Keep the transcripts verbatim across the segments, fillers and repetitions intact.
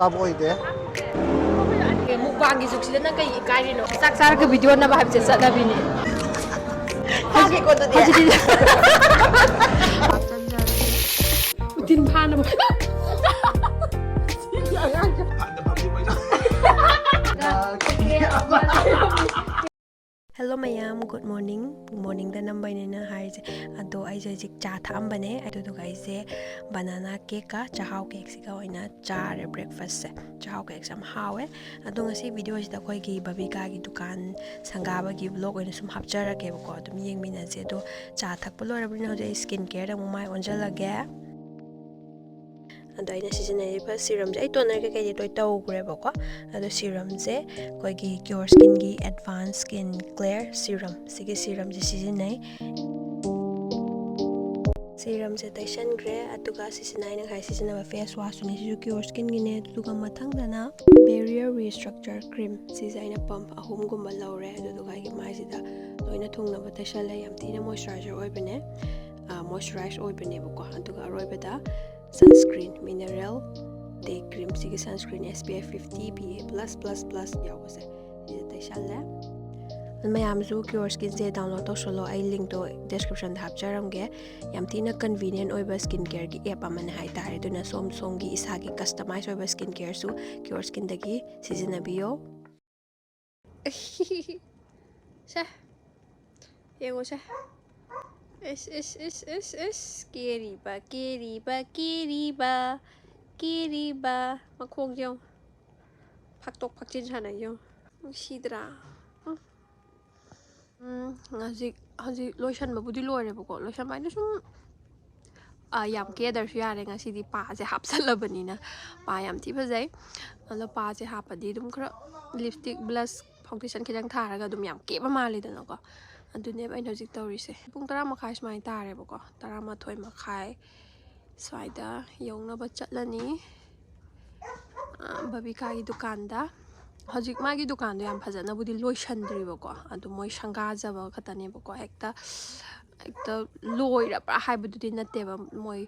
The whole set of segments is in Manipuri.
ꯇꯥꯕ ꯑꯣꯏꯗꯦ꯫ ꯃꯨꯛꯕꯥꯡꯒꯤ ꯖꯨꯛꯁꯤꯗ ꯅꯪ ꯀꯩ ꯏꯀꯥꯏꯔꯤꯅꯣ? ꯆꯥꯛ ꯆꯥꯔꯒ ꯚꯤꯗꯤꯑꯣ ꯅꯝꯕ ꯍꯥꯏꯕꯁꯦ ꯆꯠꯅꯕꯤꯅꯤ꯫ ꯐꯥꯒꯦꯀꯣ ꯑꯗꯨꯗꯤ꯫ ꯍꯧꯖꯤꯛꯇꯤ ꯎꯇꯤꯟ ꯐꯥꯅꯕ꯫ Hello ꯃꯌꯥꯝ, good morning꯫ Morningꯗ ꯅꯝꯕꯩꯅꯦꯅ ꯍꯥꯏꯔꯤꯁꯦ꯫ ꯑꯗꯣ ꯑꯩꯁꯦ ꯍꯧꯖꯤꯛ ꯆꯥ ꯊꯛꯑꯝꯕꯅꯦ, ꯑꯗꯨꯗꯨꯒ ꯑꯩꯁꯦ ꯕꯅꯥꯅꯥ ꯀꯦꯛꯀ ꯆꯥꯍꯥꯎ ꯀꯦꯛꯁꯤꯒ ꯑꯣꯏꯅ ꯆꯥꯔꯦ breakfastꯁꯦ꯫ ꯆꯥꯍꯥꯎ ꯀꯦꯛꯁꯦ ꯌꯥꯝ ꯍꯥꯎꯋꯦ꯫ ꯑꯗꯣ ꯉꯁꯤ ꯚꯤꯗꯤꯑꯣꯁꯤꯗ ꯑꯩꯈꯣꯏꯒꯤ ꯕꯕꯤꯀꯥꯒꯤ ꯗꯨꯀꯥꯟ ꯁꯪꯒꯥꯕꯒꯤ vlog ꯑꯣꯏꯅ ꯁꯨꯝ ꯍꯥꯞꯆꯔꯛꯀꯦꯕꯀꯣ, ꯑꯗꯨꯝ ꯌꯦꯡꯃꯤꯟꯅꯁꯦ꯫ ꯑꯗꯣ ꯆꯥ ꯊꯛꯄ ꯂꯣꯏꯔꯕꯅꯤꯅ ꯍꯧꯖꯤꯛ ꯑꯩ skin careꯗ ꯑꯃꯨꯛ ꯃꯥꯏ ꯑꯣꯟꯁꯤꯜꯂꯒꯦ꯫ ꯑꯗꯣ ꯑꯩꯅ ꯁꯤꯖꯤꯟꯅꯔꯤꯕ serumꯁꯦ, ꯑꯩ toner ꯀꯩꯀꯩꯗꯤ ꯂꯣꯏ ꯇꯧꯈ꯭ꯔꯦꯕꯀꯣ꯫ ꯑꯗꯣ serumꯁꯦ ꯑꯩꯈꯣꯏꯒꯤ Cure Skinꯒꯤ Advanced Skin Clear Serum, ꯁꯤꯒꯤ serumꯁꯦ ꯁꯤꯖꯤꯟꯅꯩ꯫ Serumꯁꯦ ꯇꯩꯁꯟꯈ꯭ꯔꯦ, ꯑꯗꯨꯒ ꯁꯤꯁꯤꯅ ꯑꯩꯅ ꯉꯁꯥꯏ ꯁꯤꯖꯤꯟꯅꯕ face washꯇꯨꯅꯦ꯫ ꯁꯤꯁꯨ Cure Skinꯒꯤꯅꯦ꯫ ꯑꯗꯨꯒ ꯃꯊꯪꯗꯅ Barrier Restructure Cream, ꯁꯤꯁꯦ ꯑꯩꯅ pump ꯑꯍꯨꯝꯒꯨꯝꯕ ꯂꯧꯔꯦ, ꯑꯗꯨꯗꯨꯒ ꯑꯩꯒꯤ ꯃꯥꯏꯁꯤꯗ ꯂꯣꯏꯅ ꯊꯨꯡꯅꯕ ꯇꯩꯁꯜꯂꯦ꯫ ꯌꯥꯝ ꯊꯤꯅ moisturizer ꯑꯣꯏꯕꯅꯦ, moisturize ꯑꯣꯏꯕꯅꯦꯕꯀꯣ꯫ ꯑꯗꯨꯒ ꯑꯔꯣꯏꯕꯗ sunscreen, mineral day cream, ꯁꯤꯒꯤ sunscreen SPF fifty PA plus plus plus ꯌꯥꯎꯕꯁꯦ, ꯁꯤꯁꯦ ꯇꯩꯁꯜꯂꯦ꯫ ꯑꯗꯨ ꯃꯌꯥꯝꯁꯨ Cure Skinꯁꯦ download ꯇꯧꯁꯜꯂꯣ, ꯑꯩ linkꯇꯣ descriptionꯗ ꯍꯥꯞꯆꯔꯝꯒꯦ꯫ ꯌꯥꯝ ꯊꯤꯅ convenient ꯑꯣꯏꯕ skin careꯒꯤ app ꯑꯃꯅꯦ ꯍꯥꯏꯇꯥꯔꯦ꯫ ꯑꯗꯨꯅ ꯁꯣꯝ ꯁꯣꯝꯒꯤ ꯏꯁꯥꯒꯤ customize ꯑꯣꯏꯕ skin careꯁꯨ Cure Skinꯗꯒꯤ ꯁꯤꯖꯤꯟꯅꯕꯤꯌꯣ꯫ ꯁꯦ, ꯌꯦꯡꯉꯨꯁꯦ꯫ ꯏꯁ, ꯏꯁ, ꯏꯁ, ꯏꯁ, ꯏꯁ, ꯀꯦꯔꯤꯕ, ꯀꯦꯔꯤꯕ, ꯀꯦꯔꯤꯕ, ꯀꯦꯔꯤꯕ꯫ ꯃꯈꯣꯡꯁꯦ ꯌꯦꯡꯉꯨ꯫ ꯐꯥꯛꯇꯣꯛ ꯐꯥꯛꯆꯤꯟ ꯁꯥꯟꯅꯩ ꯌꯦꯡꯉꯨ꯫ ꯅꯨꯡꯁꯤꯗ꯭ꯔꯥ? ꯎꯝ꯫ ꯎꯝ, ꯍꯧꯖꯤꯛ, ꯍꯧꯖꯤꯛ ꯂꯣꯏꯁꯟꯕꯕꯨꯗꯤ ꯂꯣꯏꯔꯦꯕꯀꯣ꯫ ꯂꯣꯏꯁꯟꯕ ꯍꯥꯏꯅ ꯁꯨꯝ, ꯑ, ꯌꯥꯝ ꯀꯦꯗ꯭ꯔꯁꯨ ꯌꯥꯔꯦ ꯉꯁꯤꯗꯤ, ꯄꯥꯁꯦ ꯍꯥꯞꯆꯜꯂꯕꯅꯤꯅ꯫ ꯄꯥ ꯌꯥꯝ ꯊꯤ ꯐꯖꯩ꯫ ꯑꯗꯣ ꯄꯥꯁꯦ ꯍꯥꯞꯄꯗꯤ ꯑꯗꯨꯝ ꯈꯔ lipstick, blush, foundation ꯈꯤꯇꯪ ꯊꯥꯔꯒ ꯑꯗꯨꯝ ꯌꯥꯝ ꯀꯦꯕ ꯃꯥꯜꯂꯤꯗꯅꯀꯣ꯫ ꯑꯗꯨꯅꯦꯕ ꯑꯩꯅ ꯍꯧꯖꯤꯛ ꯇꯧꯔꯤꯁꯦ꯫ ꯄꯨꯡ ꯇꯔꯥ ꯃꯈꯥꯏ ꯁꯨꯃꯥꯏꯅ ꯇꯥꯔꯦꯕꯀꯣ, ꯇꯔꯥꯃꯥꯊꯣꯏ ꯃꯈꯥꯏ ꯁ꯭ꯋꯥꯏꯗ ꯌꯧꯅꯕ ꯆꯠꯂꯅꯤ, ꯑ, ꯕꯕꯤꯀꯥꯒꯤ ꯗꯨꯀꯥꯟꯗ꯫ ꯍꯧꯖꯤꯛ ꯃꯥꯒꯤ ꯗꯨꯀꯥꯟꯗꯣ ꯌꯥꯝ ꯐꯖꯅꯕꯨꯗꯤ ꯂꯣꯏꯁꯟꯗ꯭ꯔꯤꯕꯀꯣ, ꯑꯗꯨ ꯃꯣꯏ ꯁꯪꯒꯥꯖꯕ ꯈꯛꯇꯅꯦꯕꯀꯣ꯫ ꯍꯦꯛꯇ ꯍꯦꯛꯇ ꯂꯣꯏꯔꯕ꯭ꯔꯥ ꯍꯥꯏꯕꯗꯨꯗꯤ ꯅꯠꯇꯦꯕ꯫ ꯃꯣꯏ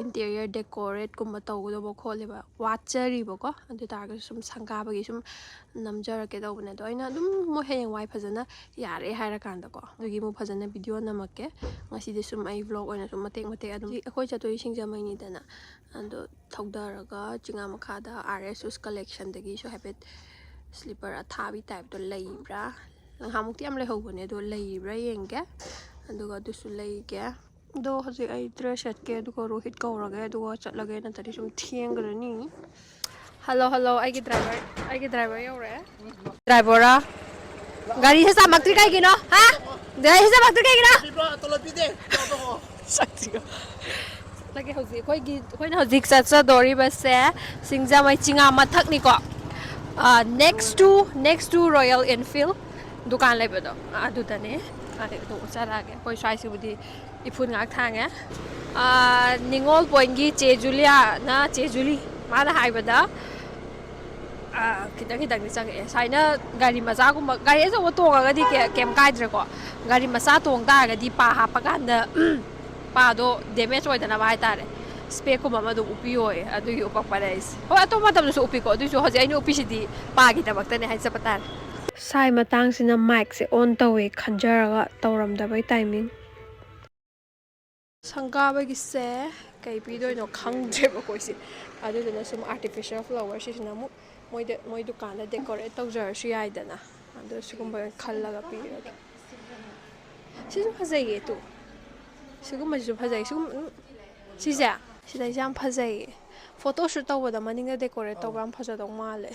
ꯏꯟꯇꯦꯔꯤꯌꯔ ꯗꯦꯀꯣꯔꯦꯠꯀꯨꯝꯕ ꯇꯧꯒꯗꯧꯕ ꯈꯣꯠꯂꯦꯕ, ꯋꯥꯠꯆꯔꯤꯕꯀꯣ꯫ ꯑꯗꯨ ꯇꯥꯔꯒꯁꯨ ꯁꯨꯝ ꯁꯪꯒꯥꯕꯒꯤ ꯁꯨꯝ ꯅꯝꯖꯔꯛꯀꯦ ꯇꯧꯕꯅꯦ꯫ ꯑꯗꯣ ꯑꯩꯅ ꯑꯗꯨꯝ ꯃꯣꯏ ꯍꯌꯦꯡꯋꯥꯏ ꯐꯖꯅ ꯌꯥꯔꯦ ꯍꯥꯏꯔꯀꯥꯟꯗꯀꯣ, ꯑꯗꯨꯒꯤ ꯑꯃꯨꯛ ꯐꯖꯅ ꯚꯤꯗꯤꯑꯣ ꯅꯝꯃꯛꯀꯦ꯫ ꯉꯁꯤꯗꯤ ꯁꯨꯝ ꯑꯩ ꯕ꯭ꯂꯣꯒ ꯑꯣꯏꯅ ꯁꯨꯝ ꯃꯇꯦꯛ ꯃꯇꯦꯛ ꯑꯗꯨꯝ, ꯑꯩꯈꯣꯏ ꯆꯠꯇꯣꯏꯁꯦ ꯁꯤꯡꯖꯃꯩꯅꯤꯗꯅ, ꯑꯗꯣ ꯊꯧꯗꯔꯒ ꯆꯤꯡꯉꯥ ꯃꯈꯥꯗ ꯑꯥꯔ ꯑꯦꯁ ꯁꯨꯁ ꯀꯂꯦꯛꯁꯟꯗꯒꯤꯁꯨ ꯍꯥꯏꯐꯦꯠ ꯁ꯭ꯂꯤꯄꯔ ꯑꯊꯥꯕꯤ ꯇꯥꯏꯞꯇꯣ ꯂꯩꯕ꯭ꯔꯥ, ꯅꯍꯥꯟꯃꯨꯛꯇꯤ ꯌꯥꯝ ꯂꯩꯍꯧꯕꯅꯦ, ꯑꯗꯣ ꯂꯩꯔꯤꯕ꯭ꯔꯥ ꯌꯦꯡꯒꯦ꯫ ꯑꯗꯨꯒ ꯑꯗꯨꯁꯨ ꯂꯩꯒꯦ꯫ ꯑꯗꯣ ꯍꯧꯖꯤꯛ ꯑꯩ ꯗ꯭ꯔꯦꯁ ꯁꯦꯠꯀꯦ, ꯑꯗꯨꯒ ꯔꯣꯍꯤꯠ ꯀꯧꯔꯒꯦ, ꯑꯗꯨꯒ ꯆꯠꯂꯒꯦ, ꯅꯠꯇ꯭ꯔꯗꯤ ꯁꯨꯝ ꯊꯦꯡꯈ꯭ꯔꯅꯤ꯫ ꯍꯜꯂꯣ, ꯍꯜꯂꯣ, ꯑꯩꯒꯤ ꯗ꯭ꯔꯥꯏꯚꯔ, ꯑꯩꯒꯤ ꯗ꯭ꯔꯥꯏꯚꯔ ꯌꯧꯔꯛꯑꯦ꯫ ꯗ꯭ꯔꯥꯏꯚꯔ, ꯒꯥꯔꯤꯁꯦ ꯆꯥꯝꯃꯛꯇ꯭ꯔꯤ ꯀꯩꯒꯤꯅꯣ? ꯍꯥ? ꯒꯥꯔꯤꯁꯦ ꯆꯥꯝꯃꯛꯇ꯭ꯔꯤ ꯀꯩꯒꯤꯅꯣ? ꯁꯛꯁꯤꯒ꯫ ꯆꯠꯂꯒꯦ ꯍꯧꯖꯤꯛ꯫ ꯑꯩꯈꯣꯏꯒꯤ, ꯑꯩꯈꯣꯏꯅ ꯍꯧꯖꯤꯛ ꯆꯠꯆꯗꯣꯔꯤꯕꯁꯦ ꯁꯤꯡꯖꯃꯩ ꯆꯤꯡꯉꯥ ꯃꯊꯛꯅꯤꯀꯣ꯫ Next to, next to Royal Enfield ꯗꯨꯀꯥꯟ ꯂꯩꯕꯗꯣ, ꯑꯗꯨꯗꯅꯦ꯫ ꯑꯗꯨ ꯆꯠꯂꯛꯑꯒꯦ꯫ ꯑꯩꯈꯣꯏ ꯁ꯭ꯋꯥꯏꯁꯤꯕꯨꯗꯤ ꯏꯐꯨꯟ ꯉꯥꯛ ꯊꯥꯡꯉꯦ꯫ ꯅꯤꯉꯣꯜ ꯄꯣꯏꯟꯒꯤ ꯆꯦ ꯖꯨꯂꯤꯌꯥꯅ, ꯆꯦ ꯖꯨꯂꯤ, ꯃꯥꯅ ꯍꯥꯏꯕꯗ, ꯈꯤꯇꯪ ꯈꯤꯇꯪꯗꯤ ꯆꯪꯉꯛꯑꯦ꯫ ꯁꯨꯃꯥꯏꯅ ꯒꯥꯔꯤ ꯃꯆꯥꯒꯨꯝꯕ, ꯒꯥꯔꯤ ꯑꯆꯧꯕ ꯇꯣꯡꯉꯒꯗꯤ ꯀꯩ-, ꯀꯩꯝ ꯀꯥꯏꯗ꯭ꯔꯦꯀꯣ꯫ ꯒꯥꯔꯤ ꯃꯆꯥ ꯇꯣꯡ ꯇꯥꯔꯒꯗꯤ ꯄꯥ ꯍꯥꯞꯄ ꯀꯥꯟꯗ ꯄꯥꯗꯣ ꯗꯦꯃꯦꯖ ꯑꯣꯏꯗꯅꯕ ꯍꯥꯏꯇꯥꯔꯦ, ꯏꯁꯄꯦꯛꯀꯨꯝꯕ ꯑꯃ ꯑꯗꯨꯝ ꯎꯞꯄꯤꯌꯣꯌꯦ꯫ ꯑꯗꯨꯒꯤ ꯎꯞꯄꯛꯄꯅꯦ ꯑꯩꯁꯦ꯫ ꯍꯣꯏ, ꯑꯇꯣꯞꯄ ꯃꯇꯝꯗꯁꯨ ꯎꯞꯄꯤꯀꯣ, ꯑꯗꯨꯏꯁꯨ ꯍꯧꯖꯤꯛ ꯑꯩꯅ ꯎꯞꯄꯤꯁꯤꯗꯤ ꯄꯥꯒꯤꯗꯃꯛꯇꯅꯦ ꯍꯥꯏꯖꯕ ꯇꯥꯔꯦ꯫ ꯁꯥꯏ ꯃꯇꯥꯡꯁꯤꯅ ꯃꯥꯏꯛꯁꯦ ꯑꯣꯟ ꯇꯧꯋꯦ ꯈꯟꯖꯔꯒ ꯇꯧꯔꯝꯗꯕꯩ ꯇꯥꯏꯃꯤꯡ꯫ ꯁꯪꯒꯥꯕꯒꯤꯁꯦ ꯀꯩ ꯄꯤꯗꯣꯏꯅꯣ ꯈꯪꯗ꯭ꯔꯦꯕꯀꯣ ꯑꯩꯁꯦ꯫ ꯑꯗꯨꯗꯨꯅ ꯁꯨꯝ ꯑꯥꯔꯇꯤꯐꯤꯁꯦꯜ ꯐ꯭ꯂꯥꯋꯔ ꯁꯤꯁꯤꯅ ꯑꯃꯨꯛ ꯃꯣꯏꯗ, ꯃꯣꯏ ꯗꯨꯀꯥꯟꯗ ꯗꯦꯀꯣꯔꯦꯠ ꯇꯧꯖꯔꯁꯨ ꯌꯥꯏꯗꯅ꯫ ꯑꯗꯣ ꯁꯤꯒꯨꯝꯕ ꯑꯣꯏꯅ ꯈꯜꯂꯒ ꯄꯤꯔꯒꯦ꯫ ꯁꯤꯁꯨ ꯐꯖꯩꯌꯦ ꯇꯨ꯫ ꯁꯤꯒꯨꯝꯕꯁꯤꯁꯨ ꯐꯖꯩ꯫ ꯁꯤꯒꯨꯝ-, ꯎꯝ, ꯁꯤꯁꯦ? ꯁꯤꯗꯩꯁꯦ ꯌꯥꯝ ꯐꯖꯩꯌꯦ꯫ ꯐꯣꯇꯣ ꯁꯨꯠ ꯇꯧꯕꯗ ꯃꯅꯤꯡꯗ ꯗꯦꯀꯣꯔꯦꯠ ꯇꯧꯕ ꯌꯥꯝ ꯐꯖꯗꯧ ꯃꯥꯜꯂꯦ꯫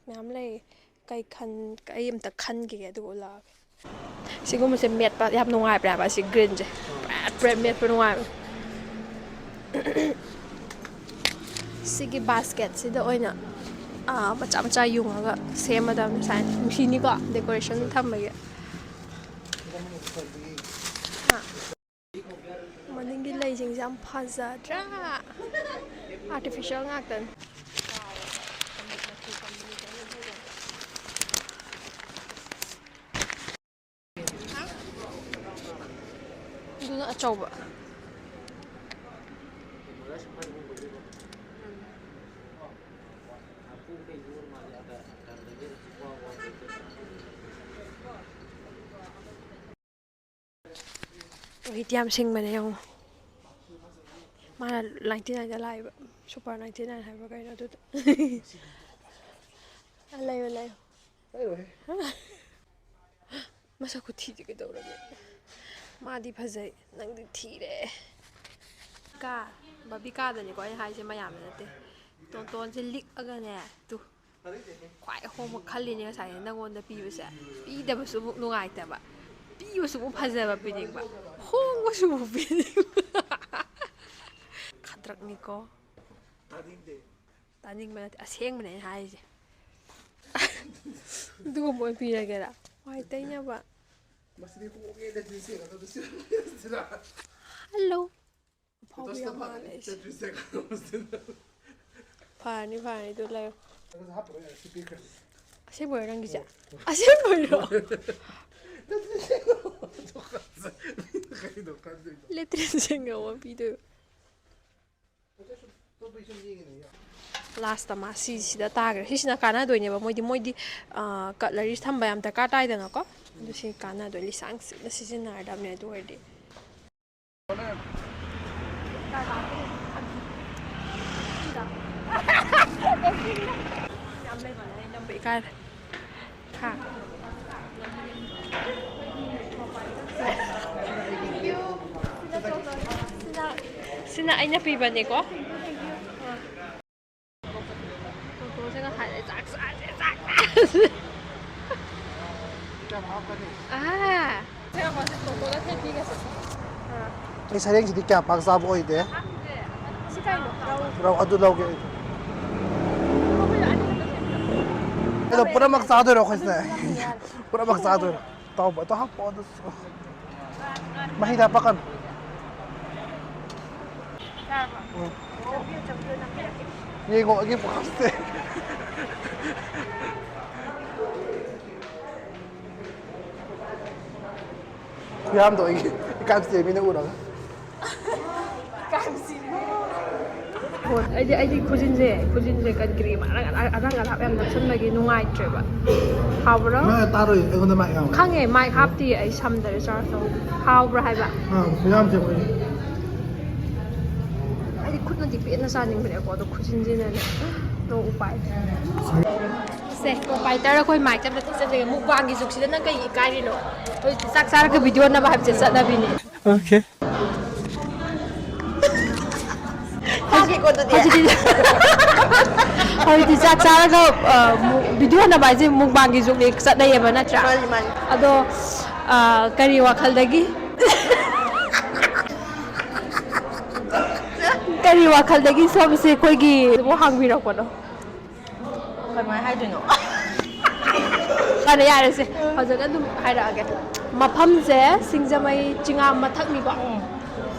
ꯃꯌꯥꯝ ꯂꯩ꯫ ꯀꯩ ꯈꯟ-, ꯑꯩ ꯑꯝꯇ ꯈꯟꯈꯤꯒꯦ ꯑꯗꯨꯒ ꯎꯠꯂꯛꯑꯒꯦ꯫ ꯁꯤꯒꯨꯝꯕꯁꯦ ꯃꯦꯠꯄ ꯌꯥꯝ ꯅꯨꯡꯉꯥꯏꯕꯅꯦ ꯍꯥꯏꯕ, ꯁꯤ ꯒ꯭ꯔꯤꯟꯁꯦ꯫ ꯄ꯭ꯔꯦꯠ ꯄ꯭ꯔꯦꯠ ꯃꯦꯠꯄ ꯅꯨꯡꯉꯥꯏꯕꯅꯦ꯫ ꯁꯤꯒꯤ ꯕꯥꯁꯀꯦꯠꯁꯤꯗ ꯑꯣꯏꯅ, ꯑꯥ, ꯃꯆꯥ ꯃꯆꯥ ꯌꯨꯡꯉꯒ ꯁꯦꯝꯃꯗꯕꯅꯤ ꯁꯨꯃꯥꯏꯅ꯫ ꯅꯨꯡꯁꯤꯅꯤꯀꯣ, ꯗꯦꯀꯣꯔꯦꯁꯟ ꯊꯝꯕꯒꯤ꯫ ꯍꯥ? ꯃꯅꯤꯡꯒꯤ ꯂꯩꯁꯤꯡꯁꯦ ꯌꯥꯝ ꯐꯖꯗ꯭ꯔꯥ? ꯑꯥꯔꯇꯤꯐꯤꯁꯦꯜ ꯉꯥꯛꯇꯅꯤ꯫ ꯇꯧꯕ꯫ ꯑꯩꯗꯤ ꯌꯥꯝ ꯁꯤꯡꯕꯅꯦ ꯌꯦꯡꯉꯣ꯫ ꯃꯥꯅ ꯅꯥꯏꯟꯇꯤ ꯅꯥꯏꯟꯗ ꯂꯥꯛꯏꯕ꯫ ꯁꯨꯄꯔ ꯅꯥꯏꯟꯇꯤ ꯅꯥꯏꯟ ꯍꯥꯏꯕ꯭ꯔꯥ ꯀꯩꯅꯣ ꯑꯗꯨꯗ꯫ ꯂꯩꯌꯣ, ꯂꯩꯌꯣ꯫ ꯃꯁꯛ ꯈꯨꯊꯤꯗꯤ ꯀꯩꯗꯧꯔꯒꯦ? ꯃꯥꯗꯤ ꯐꯖꯩ, ꯅꯪꯗꯤ ꯊꯤꯔꯦ꯫ ꯀꯥ, ꯕꯕꯤꯀꯥꯗꯅꯤꯀꯣ ꯑꯩꯅ ꯍꯥꯏꯁꯦ, ꯃꯌꯥꯝꯗ ꯅꯠꯇꯦ꯫ ꯇꯣꯟꯇꯣꯟꯁꯦ ꯂꯤꯛꯑꯒꯅꯦ, ꯇꯨ꯫ ꯈ꯭ꯋꯥꯏ ꯑꯍꯣꯡꯕ ꯈꯜꯂꯤꯅꯦ ꯉꯁꯥꯏ ꯅꯪꯉꯣꯟꯗ ꯄꯤꯕꯁꯦ꯫ ꯄꯤꯗꯕꯁꯨ ꯑꯃꯨꯛ ꯅꯨꯡꯉꯥꯏꯇꯕ, ꯄꯤꯕꯁꯨ ꯑꯃꯨꯛ ꯐꯖꯕ ꯄꯤꯅꯤꯡꯕ, ꯍꯣꯡꯕꯁꯨ ꯑꯃꯨꯛ ꯄꯤꯅꯤꯡꯕ꯫ ꯈꯗ꯭ꯔꯛꯅꯤꯀꯣ꯫ ꯇꯥꯅꯤꯡꯗꯦ꯫ ꯇꯥꯅꯤꯡꯕ ꯅꯠꯇꯦ, ꯑꯁꯦꯡꯕꯅꯦ ꯑꯩꯅ ꯍꯥꯏꯔꯤꯁꯦ꯫ ꯑꯗꯨꯒꯨꯝꯕ ꯑꯣꯏꯅ ꯄꯤꯔꯒꯦꯔꯥ? ꯋꯥꯏ ꯇꯩꯅꯕ꯫ ꯃꯁꯤꯗꯤ ꯍꯣꯡꯉꯦ, ꯂꯦꯇ꯭ꯔꯤꯟ ꯁꯦꯡꯒꯗꯕ ꯁꯤꯔꯥ, ꯁꯤꯔꯥ꯫ ꯍꯜꯂꯣ꯫ ꯑꯐꯥꯎꯕꯤ ꯌꯥꯝ ꯃꯥꯜꯂꯦ ꯑꯩꯁꯦ꯫ ꯂꯦꯇ꯭ꯔꯤꯟ ꯁꯦꯡꯒꯗꯕ ꯁꯤꯔꯥ꯫ ꯐꯔꯅꯤ, ꯐꯔꯅꯤ, ꯑꯗꯨ ꯂꯩꯌꯨ꯫ ꯑꯗꯨꯁꯨ ꯍꯥꯞꯄꯔꯣꯏ, ꯑꯁꯤ ꯄꯤꯈ꯭ꯔꯦ꯫ ꯑꯁꯦꯡꯕꯩꯔꯣ ꯅꯪꯒꯤꯁꯦ? ꯑꯣ꯫ ꯑꯁꯦꯡꯕꯩꯔꯣ? ꯂꯦꯇ꯭ꯔꯤꯟ ꯁꯦꯡꯒꯗꯕ ꯀꯩꯅꯣ ꯈꯟꯗꯣꯏꯗꯣ? ꯂꯦꯇ꯭ꯔꯤꯟ ꯁꯦꯡꯅꯕ ꯄꯤꯗꯣꯏꯕ꯫ ꯂꯥꯁꯇ ꯃꯥ ꯁꯤꯁꯤꯗ ꯇꯥꯈ꯭ꯔꯦ꯫ ꯁꯤꯁꯤꯅ ꯀꯥꯟꯅꯗꯣꯏꯅꯦꯕ꯫ ꯃꯣꯏꯗꯤ, ꯃꯣꯏꯗꯤ, ꯑ, ꯀꯠꯂꯔꯤꯁ ꯊꯝꯕ ꯌꯥꯝ ꯗꯔꯀꯥꯔ ꯇꯥꯏꯗꯅꯀꯣ꯫ ꯑꯗꯨ ꯁꯤ ꯀꯥꯟꯅꯗꯣꯏ, ꯂꯤꯁꯥꯡ ꯁꯤꯠꯅ ꯁꯤꯖꯤꯟꯅꯔꯗꯕꯅꯦ ꯑꯗꯨ ꯑꯣꯏꯔꯗꯤ꯫ ꯌꯥꯝ ꯂꯩꯕꯅꯦ, ꯑꯩ ꯅꯝꯕ ꯏꯀꯥꯏꯔꯦ꯫ ꯍꯥ? ꯁꯤꯅ, ꯁꯤꯅ ꯑꯩꯅ ꯄꯤꯕꯅꯦꯀꯣ꯫ ꯇꯣꯇꯣꯁꯦ ꯉꯁꯥꯏꯗꯩ ꯆꯥꯛ ꯆꯥꯁꯦ, ꯆꯥꯛ ꯆꯥꯁꯦ꯫ ꯑꯥ꯫ ꯑꯩ ꯁꯔꯦꯡꯁꯤꯗꯤ ꯀꯌꯥ ꯄꯥꯛ ꯆꯥꯕ ꯑꯣꯏꯗꯦ꯫ ꯁꯤ ꯀꯩꯅꯣ? ꯔꯧ꯫ ꯔꯧ ꯑꯗꯨ ꯂꯧꯒꯦ ꯑꯩ꯫ ꯑꯗꯣ ꯄꯨꯝꯅꯃꯛ ꯆꯥꯗꯣꯏꯔꯣ ꯑꯩꯈꯣꯏꯁꯦ? ꯄꯨꯝꯅꯃꯛ ꯆꯥꯗꯣꯏꯔꯣ? ꯇꯥꯎꯕ ꯑꯗꯣ ꯍꯥꯞꯄꯣ ꯑꯗꯨꯁꯨ꯫ ꯃꯍꯤꯗ ꯍꯥꯞꯄꯛꯀꯅꯨ꯫ ꯎꯝ꯫ ꯌꯦꯡꯉꯣ ꯑꯩꯒꯤ ꯄꯣꯁꯁꯦ꯫ ꯈꯨꯌꯥꯝꯗꯣ ꯑꯩꯒꯤ꯫ ꯀꯥꯟꯁꯦ ꯃꯤꯅ ꯎꯔꯒ꯫ ꯍꯣꯏ, ꯑꯩꯗꯤ ꯑꯩꯗꯤ ꯈꯨꯖꯤꯟꯁꯦ ꯈꯨꯖꯤꯟꯁꯦ ꯀꯟꯀ꯭ꯔꯤ ꯑꯔꯥꯡ ꯑꯔꯥꯡ ꯑꯔꯥꯞ ꯌꯥꯝ ꯅꯞꯁꯟꯕꯒꯤ ꯅꯨꯡꯉꯥꯏꯇ꯭ꯔꯦꯕ꯫ ꯍꯥꯎꯕ꯭ꯔꯣ? ꯅꯪ ꯇꯥꯔꯣꯏ ꯑꯩꯉꯣꯟꯗ ꯃꯥꯏꯛ ꯌꯥꯎꯋꯦ꯫ ꯈꯪꯉꯦ, ꯃꯥꯏꯛ ꯍꯥꯞꯇꯤꯌꯦ ꯑꯩ, ꯁꯝꯗ ꯔꯤꯆꯥꯔꯖ ꯇꯧ꯫ ꯍꯥꯎꯕ꯭ꯔꯥ ꯍꯥꯏꯕ? ꯑꯥ, ꯈꯨꯌꯥꯝꯁꯦ ꯑꯩꯈꯣꯏ꯫ ꯑꯩꯗꯤ ꯈꯨꯠꯅꯗꯤ ꯄꯦꯟꯅ ꯆꯥꯅꯤꯡꯕꯅꯦꯀꯣ, ꯑꯗꯣ ꯈꯨꯖꯤꯟꯁꯤꯅꯅꯦ꯫ No ꯎꯄꯥꯏ꯫ ꯁꯦ, ꯄ꯭ꯔꯣꯄꯥꯏꯇꯔ ꯑꯩꯈꯣꯏ ꯃꯥꯏꯛꯇ ꯑꯝꯇ ꯊꯤꯖꯤꯟꯖꯒꯦ꯫ ꯃꯨꯛꯕꯥꯡꯒꯤ ꯖꯨꯛꯁꯤꯗ ꯅꯪ ꯀꯩ ꯏꯀꯥꯏꯔꯤꯅꯣ? ꯍꯧꯖꯤꯛꯇꯤ ꯆꯥꯛ ꯆꯥꯔꯒ ꯚꯤꯗꯤꯑꯣ ꯅꯝꯕ ꯍꯥꯏꯕꯁꯦ ꯆꯠꯅꯕꯤꯅꯦ꯫ Okay. ꯆꯥꯒꯦꯀꯣ ꯑꯗꯨꯗꯤ꯫ ꯍꯧꯖꯤꯛꯇꯤ ꯍꯧꯖꯤꯛꯇꯤ ꯆꯥꯛ ꯆꯥꯔꯒ, ꯑ, ꯃꯨ-, ꯚꯤꯗꯤꯑꯣ ꯅꯝꯕ ꯍꯥꯏꯁꯦ ꯃꯨꯛꯕꯥꯡꯒꯤ ꯖꯨꯛꯅꯦ ꯆꯠꯅꯩꯌꯦꯕ ꯅꯠꯇ꯭ꯔꯥ? ꯃꯥꯅꯤ, ꯃꯥꯅꯤ꯫ ꯑꯗꯣ, ꯑ, ꯀꯔꯤ ꯋꯥꯈꯜꯗꯒꯤ? ꯀꯔꯤ ꯋꯥꯈꯜꯗꯒꯤ ꯁꯣꯝꯁꯦ ꯑꯩꯈꯣꯏꯒꯤ ꯑꯃꯨꯛ ꯍꯥꯡꯕꯤꯔꯛꯄꯅꯣ? ꯀꯃꯥꯏꯅ ꯍꯥꯏꯗꯣꯏꯅꯣ? ꯐꯔꯦ, ꯌꯥꯔꯦꯁꯦ, ꯐꯖꯅ ꯑꯗꯨꯝ ꯍꯥꯏꯔꯛꯑꯒꯦ꯫ ꯃꯐꯝꯁꯦ ꯁꯤꯡꯖꯃꯩ ꯆꯤꯉꯥ ꯃꯊꯛꯅꯤꯀꯣ꯫ ꯎꯝ꯫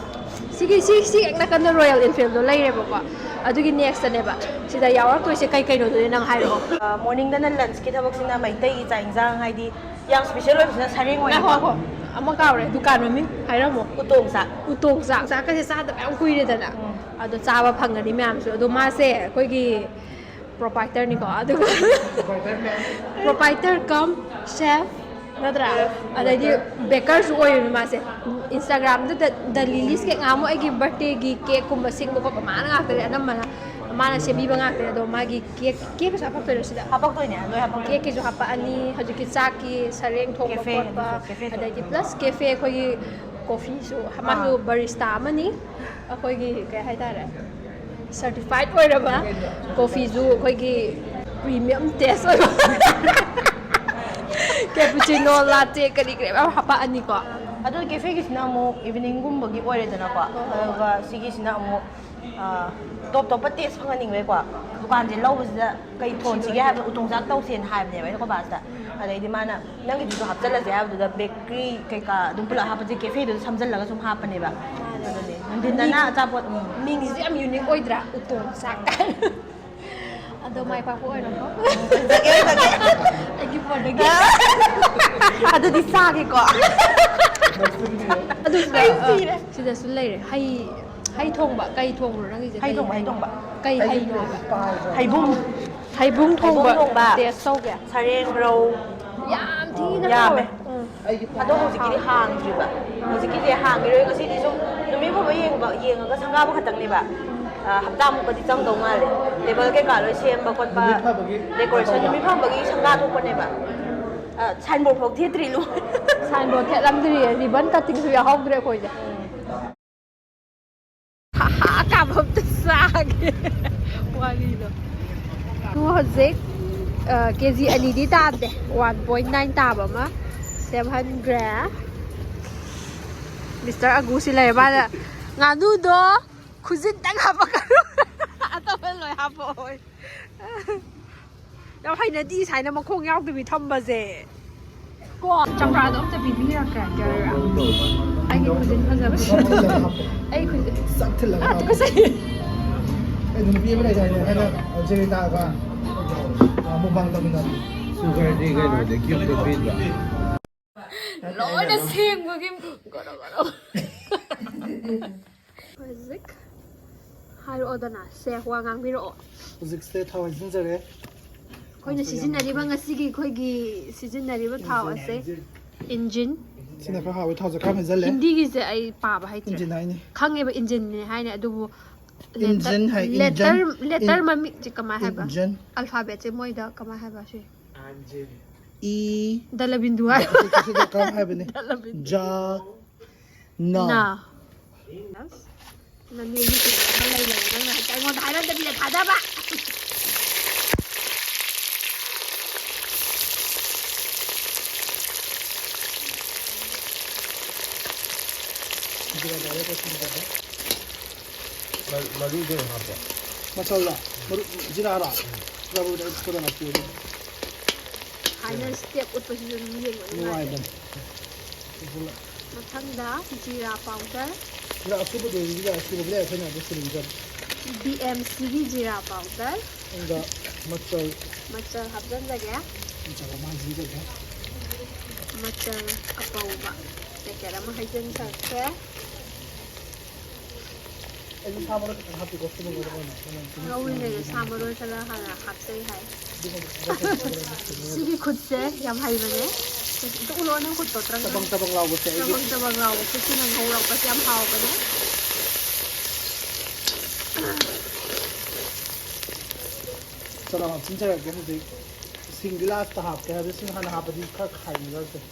ꯁꯤꯒꯤ, ꯁꯤ, ꯁꯤ ꯍꯦꯛ ꯅꯥꯀꯟꯗ ꯔꯣꯌꯦꯜ ꯏꯟꯐꯤꯜꯗꯣ ꯂꯩꯔꯦꯕꯀꯣ꯫ ꯑꯗꯨꯒꯤ ꯅꯦꯛꯁꯇꯅꯦꯕ꯫ ꯁꯤꯗ ꯌꯥꯎꯔꯛꯇꯣꯏꯁꯦ ꯀꯩ ꯀꯩꯅꯣꯗꯨꯗꯤ ꯅꯪ ꯍꯥꯏꯔꯛꯑꯣ꯫ ꯑ, ꯃꯣꯔꯅꯤꯡꯗꯅ ꯂꯟꯁꯀꯤ ꯊꯕꯛꯁꯤꯅ ꯃꯩꯇꯩꯒꯤ ꯆꯥꯛ ꯏꯟꯁꯥꯡ, ꯍꯥꯏꯗꯤ ꯌꯥꯝ ꯁ꯭ꯄꯦꯁꯦꯜ ꯑꯣꯏꯕꯁꯤꯅ ꯁꯔꯦꯡ ꯑꯣꯏꯅꯀꯣ꯫ ꯉꯥꯏꯈꯣ, ꯉꯥꯏꯈꯣ꯫ ꯑꯃ ꯀꯥꯎꯔꯦ, ꯗꯨꯀꯥꯟ ꯃꯃꯤꯡ ꯍꯥꯏꯔꯝꯃꯣ꯫ ꯎꯇꯣꯡ ꯆꯥꯛ꯫ ꯎꯇꯣꯡ ꯆꯥꯛ꯫ ꯆꯥꯛꯀꯁꯦ ꯆꯥꯗꯕ ꯌꯥꯝ ꯀꯨꯏꯔꯦꯗꯅ꯫ ꯎꯝ꯫ ꯑꯗꯣ ꯆꯥꯕ ꯐꯪꯒꯅꯤ ꯃꯌꯥꯝꯁꯨ꯫ ꯑꯗꯣ ꯃꯥꯁꯦ ꯑꯩꯈꯣꯏꯒꯤ ꯄ꯭ꯔꯣꯄꯥꯏꯇꯔꯅꯤꯀꯣ, ꯑꯗꯨꯒ ꯄ꯭ꯔꯣꯄꯥꯏꯇꯔ ꯀꯝ ꯁꯦꯐ ꯅꯠꯇ꯭ꯔꯥ? ꯑꯗꯩꯗꯤ ꯕꯦꯀꯔꯁꯨ ꯑꯣꯏꯔꯤꯕ ꯃꯥꯁꯦ꯫ ꯏꯟꯁꯇꯥꯒ꯭ꯔꯥꯝꯗ ꯗ ꯂꯤꯂꯤꯁ ꯀꯦꯛ ꯉꯥꯃꯨꯛ ꯑꯩꯒꯤ ꯕꯥꯔꯊꯗꯦꯒꯤ ꯀꯦꯛꯀꯨꯝꯕ ꯁꯤꯡꯕ ꯈꯣꯠꯄ ꯃꯥꯅ ꯉꯥꯛꯇꯅꯦ ꯑꯅꯝꯕꯅ꯫ ꯃꯥꯅ ꯁꯦꯝꯕꯤꯕ ꯉꯥꯛꯇꯅꯦ꯫ ꯑꯗꯣ ꯃꯥꯒꯤ ꯀꯦꯛ, ꯀꯦꯛꯀꯁꯨ ꯍꯥꯄꯛꯇꯣꯏꯔꯣ ꯁꯤꯗ? ꯍꯥꯄꯛꯇꯣꯏꯅꯦ, ꯂꯣꯏ ꯍꯥꯄꯛꯇꯣꯏꯅꯦ꯫ ꯀꯦꯛꯀꯤꯁꯨ ꯍꯥꯄꯛꯑꯅꯤ, ꯍꯧꯖꯤꯛꯀꯤ ꯆꯥꯛꯀꯤ ꯁꯔꯦꯡ ꯊꯣꯡꯕ ꯀꯦꯐꯦ, ꯈꯣꯠꯄ, ꯑꯗꯨꯁꯨ ꯀꯦꯐꯦꯁꯨ꯫ ꯑꯗꯩꯗꯤ ꯄ꯭ꯂꯁ ꯀꯦꯐꯦ ꯑꯩꯈꯣꯏꯒꯤ ꯀꯣꯐꯤꯁꯨ, ꯃꯥꯁꯨ ꯑꯥ꯫ ꯕꯥꯔꯤꯁꯇꯥ ꯑꯃꯅꯤ꯫ ꯑꯩꯈꯣꯏꯒꯤ ꯀꯩ ꯍꯥꯏꯇꯥꯔꯦ, ꯁꯔꯇꯤꯐꯥꯏꯠ ꯑꯣꯏꯔꯕ ꯀꯣꯐꯤꯁꯨ ꯑꯩꯈꯣꯏꯒꯤ ꯄ꯭ꯔꯤꯃꯤꯌꯝ ꯇꯦꯁ ꯑꯣꯏꯕ ꯀꯦꯄꯨꯆꯤꯅꯣ, ꯂꯥꯇꯦ, ꯀꯔꯤ ꯀꯔꯤ ꯃꯌꯥꯝ ꯍꯥꯄꯛꯑꯅꯤꯀꯣ꯫ ꯑꯗꯣ ꯀꯦꯐꯦꯒꯤꯁꯤꯅ ꯑꯃꯨꯛ ꯏꯚꯤꯅꯤꯡꯒꯨꯝꯕꯒꯤ ꯑꯣꯏꯔꯦꯗꯅꯀꯣ, ꯑꯗꯨꯒ ꯁꯤꯒꯤꯁꯤꯅ ꯑꯃꯨꯛ, ꯑ, ꯇꯣꯞ ꯇꯣꯞꯄ ꯇꯦꯁ ꯐꯪꯍꯟꯅꯤꯡꯕꯩꯀꯣ, ꯗꯨꯀꯥꯟꯁꯦ ꯂꯧꯕꯁꯤꯗ ꯀꯩ ꯊꯣꯟꯁꯤꯒꯦ ꯍꯥꯏꯕꯗ ꯎꯇꯣꯡ ꯆꯥꯛ ꯇꯧꯁꯦꯅ ꯍꯥꯏꯕꯅꯦꯕ ꯑꯩꯅ ꯑꯩꯈꯣꯏ ꯕꯥꯁꯤꯗ꯫ ꯑꯗꯩꯗꯤ ꯃꯥꯅ, "ꯅꯪꯒꯤꯗꯨꯁꯨ ꯍꯥꯞꯆꯜꯂꯁꯦ" ꯍꯥꯏꯕꯗꯨꯗ ꯕꯦꯀꯔꯤ ꯀꯩꯀꯥ ꯑꯗꯨꯝ ꯄꯨꯂꯞ ꯍꯥꯞꯄꯁꯦ, ꯀꯦꯐꯦꯗꯨꯗ ꯁꯝꯖꯜꯂꯒ ꯁꯨꯝ ꯍꯥꯞꯄꯅꯦꯕ꯫ ꯑꯗꯨꯅꯦ, ꯅꯨꯡꯊꯤꯟꯗꯅ ꯃꯤꯡ-, ꯑꯆꯥꯄꯣꯠ, ꯎꯝ꯫ ꯃꯤꯡꯁꯤꯁꯨ ꯌꯥꯝ ꯌꯨꯅꯤꯛ ꯑꯣꯏꯗ꯭ꯔꯥ? ꯎꯇꯣꯡ ꯆꯥꯛ꯫ ꯑꯗꯣ ꯃꯥꯏ ꯄꯥꯛꯄ ꯑꯣꯏꯔꯣꯀꯣ꯫ ꯑꯣꯏꯖꯒꯦ, ꯑꯣꯏꯖꯒꯦ꯫ ꯑꯩꯒꯤ ꯐꯣꯟꯗꯒꯤ꯫ ꯑꯗꯨꯗꯤ ꯆꯥꯒꯦꯀꯣ꯫ ꯑꯗꯨ ꯁꯤꯗ, ꯑꯩ ꯑ, ꯁꯤꯔꯦ꯫ ꯁꯤꯗꯁꯨ ꯂꯩꯔꯦ꯫ ꯍꯩ, ꯍꯩ ꯊꯣꯡꯕ꯫ ꯀꯩ ꯊꯣꯡꯕ꯭ꯔꯣ ꯅꯪꯒꯤꯁꯦ? ꯍꯩ ꯊꯣꯡꯕ, ꯍꯩ ꯊꯣꯡꯕ꯫ ꯀꯩ ꯍꯩꯅꯣ ꯍꯥꯏꯕ? ꯍꯩꯕꯨꯡ꯫ ꯍꯩꯕꯨꯡ ꯊꯣꯡꯕ꯫ ꯍꯩꯕꯨꯡ ꯊꯣꯡꯕ꯫ Taste ꯇꯧꯒꯦ꯫ ꯁꯔꯦꯡ ꯔꯧ꯫ ꯌꯥꯝ ꯊꯤꯅ ꯌꯥꯝꯃꯦ꯫ ꯍꯥꯎꯋꯦ꯫ ꯎꯝ꯫ ꯑꯗꯣ ꯍꯧꯖꯤꯛꯀꯤꯗꯤ ꯍꯥꯡꯗ꯭ꯔꯤꯕ꯫ ꯍꯧꯖꯤꯛꯀꯤꯁꯦ ꯍꯥꯡꯈꯤꯔꯣꯏ꯫ ꯉꯁꯤꯗꯤ ꯁꯨꯝ ꯅꯨꯃꯤꯠ ꯐꯥꯎꯕ ꯌꯦꯡꯕ, ꯌꯦꯡꯉꯒ ꯁꯪꯒꯥꯕ ꯈꯛꯇꯪꯅꯦꯕ꯫ ꯑ, ꯍꯞꯇꯥꯃꯨꯛꯀꯗꯤ ꯆꯪꯗꯧ ꯃꯥꯜꯂꯦ꯫ Table ꯀꯩꯀꯥ ꯂꯣꯏ ꯁꯦꯝꯕ ꯈꯣꯠꯄ, ꯅꯨꯃꯤꯠ ꯐꯕꯒꯤ decoration꯫ ꯅꯨꯃꯤꯠ ꯐꯕꯒꯤ ꯁꯪꯒꯥ ꯊꯣꯛꯄꯅꯦꯕ꯫ ꯑ, signboard ꯐꯥꯎ ꯊꯦꯠꯇ꯭ꯔꯤ ꯂꯣꯏ꯫ Signboard ꯊꯦꯠꯂꯝꯗ꯭ꯔꯤꯌꯦ, ribbon cuttingꯁꯨ ꯌꯥꯎꯍꯧꯗ꯭ꯔꯦ ꯑꯩꯈꯣꯏꯁꯦ꯫ ꯍꯥ ꯍꯥ ꯀꯥꯕ ꯑꯝꯇ ꯆꯥꯒꯦ꯫ ꯋꯥꯔꯤꯗꯣ꯫ ꯍꯧꯖꯤꯛ, ꯑ, ꯀꯦ ꯖꯤ ꯑꯅꯤꯗꯤ ꯇꯥꯗꯦ, one point nine ꯇꯥꯕ ꯑꯃ ꯁꯦꯝꯍꯟꯈ꯭ꯔꯦ꯫ Mister ꯑꯒꯨꯁꯤ ꯂꯩꯔꯦ, ꯃꯥꯅ ꯉꯥꯅꯨꯗꯣ ꯈꯨꯖꯤꯟꯇꯪ ꯍꯥꯞꯄꯛꯀꯅꯨ꯫ ꯑꯇꯣꯞꯄ ꯂꯣꯏ ꯍꯥꯞꯄꯛꯑꯣ꯫ ꯌꯥꯝ ꯍꯩꯅꯗꯤ ꯁꯨꯃꯥꯏꯅ ꯃꯈꯣꯡ ꯌꯥꯎꯗꯕꯤ ꯊꯝꯕꯁꯦ꯫ ꯀꯣ ꯆꯝꯄ꯭ꯔꯥꯗꯣ ꯑꯝꯇ ꯄꯤꯕꯤꯔꯛꯀꯦ꯫ ꯑꯩꯒꯤ ꯈꯨꯖꯤꯟ ꯐꯖꯕꯁꯦ꯫ ꯑꯩ ꯈꯨꯖꯤꯟ꯫ ꯆꯥꯛ ꯊꯤꯜꯂꯒ ꯑꯥ, ꯇꯨꯀꯠꯆꯩ꯫ ꯑꯩ ꯅꯨꯄꯤ ꯑꯃ ꯂꯩꯗꯥꯏꯅꯦ, ꯍꯥꯏꯅ ꯖꯦꯔꯤꯇꯥꯒ, ꯑ, mukbang ꯇꯧꯃꯤꯟꯅꯕ꯫ Sugarꯗꯤ ꯀꯩꯅꯣꯗ cubeꯇ ꯄꯤꯗ꯭ꯔꯣ? ꯂꯣꯏꯅ ꯁꯦꯡꯕꯒꯤ ꯒꯣꯔꯣ ꯒꯣꯔꯣ꯫ ꯍꯧꯖꯤꯛ ꯍꯥꯏꯔꯛꯑꯣꯗꯅ, ꯁꯦ, ꯋꯥ ꯉꯥꯡꯕꯤꯔꯛꯑꯣ꯫ ꯍꯧꯖꯤꯛꯁꯦ ꯊꯥꯎ ꯍꯩꯖꯤꯟꯖꯔꯦ꯫ ꯑꯩꯈꯣꯏꯅ ꯁꯤꯖꯤꯟꯅꯔꯤꯕ, ꯉꯁꯤꯒꯤ ꯑꯩꯈꯣꯏꯒꯤ ꯁꯤꯖꯤꯟꯅꯔꯤꯕ ꯊꯥꯎ ꯑꯁꯦ engine꯫ Engine꯫ ꯁꯤꯅ ꯈꯔ ꯍꯥꯎꯋꯦ, ꯊꯥꯎꯁꯦ ꯈꯔ ꯍꯩꯖꯜꯂꯦ꯫ ꯍꯤꯟꯗꯤꯒꯤꯁꯦ ꯑꯩ ꯄꯥꯕ ꯍꯩꯇ꯭ꯔꯦ꯫ Engine ꯍꯥꯏꯅꯤ꯫ ꯈꯪꯉꯦꯕ engineꯅꯦ ꯍꯥꯏꯅ, ꯑꯗꯨꯕꯨ letter, engine ꯍꯥꯏ, letter, engine꯫ Letter ꯏꯟ-, ꯃꯃꯤꯡꯁꯦ ꯀꯃꯥꯏ ꯍꯥꯏꯕ? Engine꯫ Alphabetꯁꯦ ꯃꯣꯏꯗ ꯀꯃꯥꯏ ꯍꯥꯏꯕ ꯁꯤ? ꯏ꯫ ꯗꯂꯕꯤꯟꯗꯨ ꯍꯥꯏ꯫ ꯁꯤꯗ ꯀꯔꯝ ꯍꯥꯏꯕꯅꯤ? ꯗꯂꯕꯤꯟꯗꯨ꯫ ꯖ꯫ ꯅ꯫ ꯅ꯫ ꯅꯅꯦꯒꯤ ꯀꯩꯅꯣ ꯑꯃ ꯂꯩꯔꯦ, ꯅꯪꯅ ꯍꯦꯛꯇ ꯑꯩꯉꯣꯟꯗ ꯍꯥꯏꯔꯝꯗꯕꯤꯗ ꯊꯥꯗꯕ꯫ ꯃꯔꯨꯗ ꯑꯣꯏꯅ ꯍꯥꯞꯄꯣ꯫ ꯃꯆꯜꯂꯣ? ꯃꯔꯨ, ꯖꯤꯔꯥꯔꯣ? ꯖꯤꯔꯥ ꯃꯔꯨꯗꯤ ꯑꯩ ꯐꯨꯠꯄꯗ ꯅꯠꯇꯦ ꯑꯗꯨꯗꯤ꯫ ꯍꯥꯏꯅ step ꯎꯠꯄꯁꯤꯁꯨ ꯑꯗꯨꯝ ꯌꯦꯡꯕ ꯅꯨꯡꯉꯥꯏꯕꯅꯦ꯫ ꯅꯨꯡꯉꯥꯏꯕꯅꯦ꯫ ꯃꯊꯪꯗ ꯖꯤꯔꯥ powder꯫ ꯖꯤꯔꯥ ꯑꯁꯨꯕꯗꯣ, ꯖꯤꯔꯥ ꯑꯁꯨꯕꯗꯣ ꯑꯩꯈꯣꯏꯅ ꯑꯗꯨ ꯁꯨꯔꯤꯡꯖꯕ꯫ BMCꯒꯤ ꯖꯤꯔꯥ powder꯫ ꯑꯗꯨꯒ ꯃꯆꯜ꯫ ꯃꯆꯜ ꯍꯥꯞꯆꯤꯟꯖꯒꯦ꯫ ꯃꯆꯜ ꯑꯃ ꯍꯥꯞꯆꯤꯟꯖꯒꯦ꯫ ꯃꯆꯜ ꯑꯄꯧꯕ꯫ ꯀꯦꯔ ꯑꯃ ꯍꯩꯖꯤꯟꯈ꯭ꯔꯦ꯫ ꯑꯩꯁꯨ ꯁꯥ ꯃꯔꯣꯏ ꯈꯤꯇꯪ ꯍꯥꯞꯄꯤꯀꯣ, ꯁꯤꯅ ꯂꯣꯏꯔꯀꯥꯟꯗ꯫ ꯃꯅꯝ ꯁꯤꯅ ꯉꯧꯔꯤꯉꯩꯗ ꯁꯥ ꯃꯔꯣꯏ ꯈꯔ ꯍꯥꯟꯅ ꯍꯥꯞꯆꯩ ꯍꯥꯏ꯫ ꯑꯗꯨꯒ ꯁꯤꯒꯤ ꯈꯨꯠꯁꯦ ꯌꯥꯝ ꯍꯩꯕꯅꯦ꯫ ꯑꯝꯇ ꯎꯠꯂꯛꯑꯣ ꯅꯪ ꯈꯨꯠꯇꯣ, ꯇ꯭ꯔꯪ ꯇ꯭ꯔꯪ꯫ ꯆꯕꯪ ꯆꯕꯪ ꯂꯥꯎꯕꯁꯦ ꯑꯩꯒꯤ ꯆꯕꯪ ꯆꯕꯪ ꯂꯥꯎꯕ ꯈꯨꯠꯁꯤꯅ ꯉꯧꯔꯛꯄꯁꯦ ꯌꯥꯝ ꯍꯥꯎꯕꯅꯦ꯫ ꯆꯅꯝ ꯍꯥꯞꯆꯤꯟꯖꯔꯒꯦ ꯍꯧꯖꯤꯛ꯫ ꯁꯤꯡꯗꯤ ꯂꯥꯁꯇ ꯍꯥꯞꯀꯦ ꯍꯥꯏꯕꯗꯤ ꯁꯤꯡ ꯍꯥꯟꯅ ꯍꯥꯞꯄꯗꯤ ꯈꯔ ꯈꯥꯏꯅꯔꯁꯦ꯫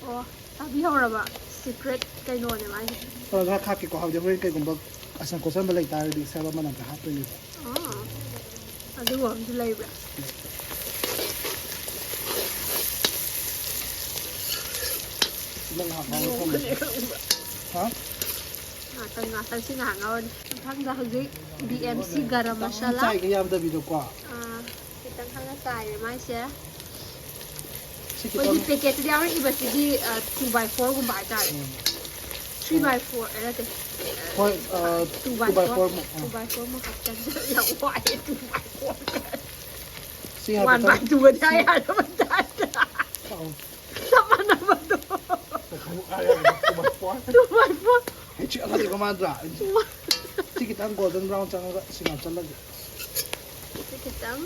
ꯑꯣ, ꯇꯥꯕꯤꯍꯧꯔꯕ? ꯁꯤꯀ꯭ꯔꯦꯠ ꯀꯩꯅꯣꯅꯦ ꯃꯥꯏꯁꯦ꯫ ꯈꯔ ꯈꯔ ꯈꯥꯛꯀꯦꯀꯣ, ꯍꯥꯏꯕꯗꯤ ꯍꯣꯔꯦꯟ ꯀꯩꯒꯨꯝꯕ ꯑꯁꯪ ꯈꯣꯠꯆꯟꯕ ꯂꯩꯇꯥꯔꯒꯗꯤ ꯁꯦꯝꯕ ꯃꯅꯝꯗ ꯍꯥꯞꯇꯣꯏꯅꯦꯕ꯫ ꯑꯥ, ꯑꯗꯨꯒꯨꯝꯕ ꯑꯃꯁꯨ ꯂꯩꯕ꯭ꯔꯥ? ꯅꯪ ꯍꯥꯞꯄ ꯍꯥꯏꯕ ꯈꯪꯗꯦ꯫ ꯍꯥ? ꯉꯥꯛꯇꯪ, ꯉꯥꯛꯇꯪ ꯁꯤ ꯉꯥꯏꯍꯥꯛ ꯉꯧꯔꯅꯤ꯫ ꯃꯊꯪꯗ ꯍꯧꯖꯤꯛ ꯕꯤ ꯑꯦꯝ ꯁꯤ ꯒꯔꯝ ꯈꯤꯇꯪ ꯃꯁꯥꯂꯥ꯫ ꯆꯥꯏꯒꯦ ꯌꯥꯝꯗꯕꯤꯗꯀꯣ꯫ ꯑꯥ, ꯈꯤꯇꯪ ꯈꯪꯅ ꯆꯥꯏꯔꯦ ꯃꯥꯏꯁꯦ꯫ ꯁꯤ ꯑꯩꯈꯣꯏꯒꯤ ꯈꯤꯇꯪ ꯄꯦꯀꯦꯠꯇꯗꯤ ꯌꯥꯎꯔꯛꯏꯕꯁꯤꯗꯤ, ꯑ, two by four ꯒꯨꯝꯕ ꯍꯥꯏꯇꯥꯔꯦ꯫ ꯎꯝ꯫ Three by four, ꯑ, ꯅꯠꯇꯦ꯫ ꯍꯣꯏ, ꯑ, two by four꯫ Two by four ꯃꯨꯛ, ꯑ꯫ Two by four ꯃꯨꯛ ꯍꯥꯞꯆꯟꯖꯔ-, ꯌꯥꯝ ꯋꯥꯏꯑꯦ, two by four꯫ ꯁꯤ ꯍꯥꯏꯐꯦꯠꯇꯪ, one by two ꯒ ꯁꯤ ꯍꯥꯏꯔꯕ ꯇꯥꯏꯞꯇ꯫ ꯑꯧ꯫ ꯆꯞ ꯃꯥꯟꯅꯕꯗꯣ꯫ Two by four꯫ Two by four꯫ ꯍꯩ, ꯆꯤꯛ ꯑꯃꯗꯤꯀꯣ ꯃꯥꯟꯗ꯭ꯔꯥ? ꯁꯤ ꯈꯤꯇꯪ golden brown ꯆꯪꯉꯒ ꯁꯤ ꯍꯥꯞꯆꯜꯂꯒꯦ꯫ ꯁꯤ ꯈꯤꯇꯪ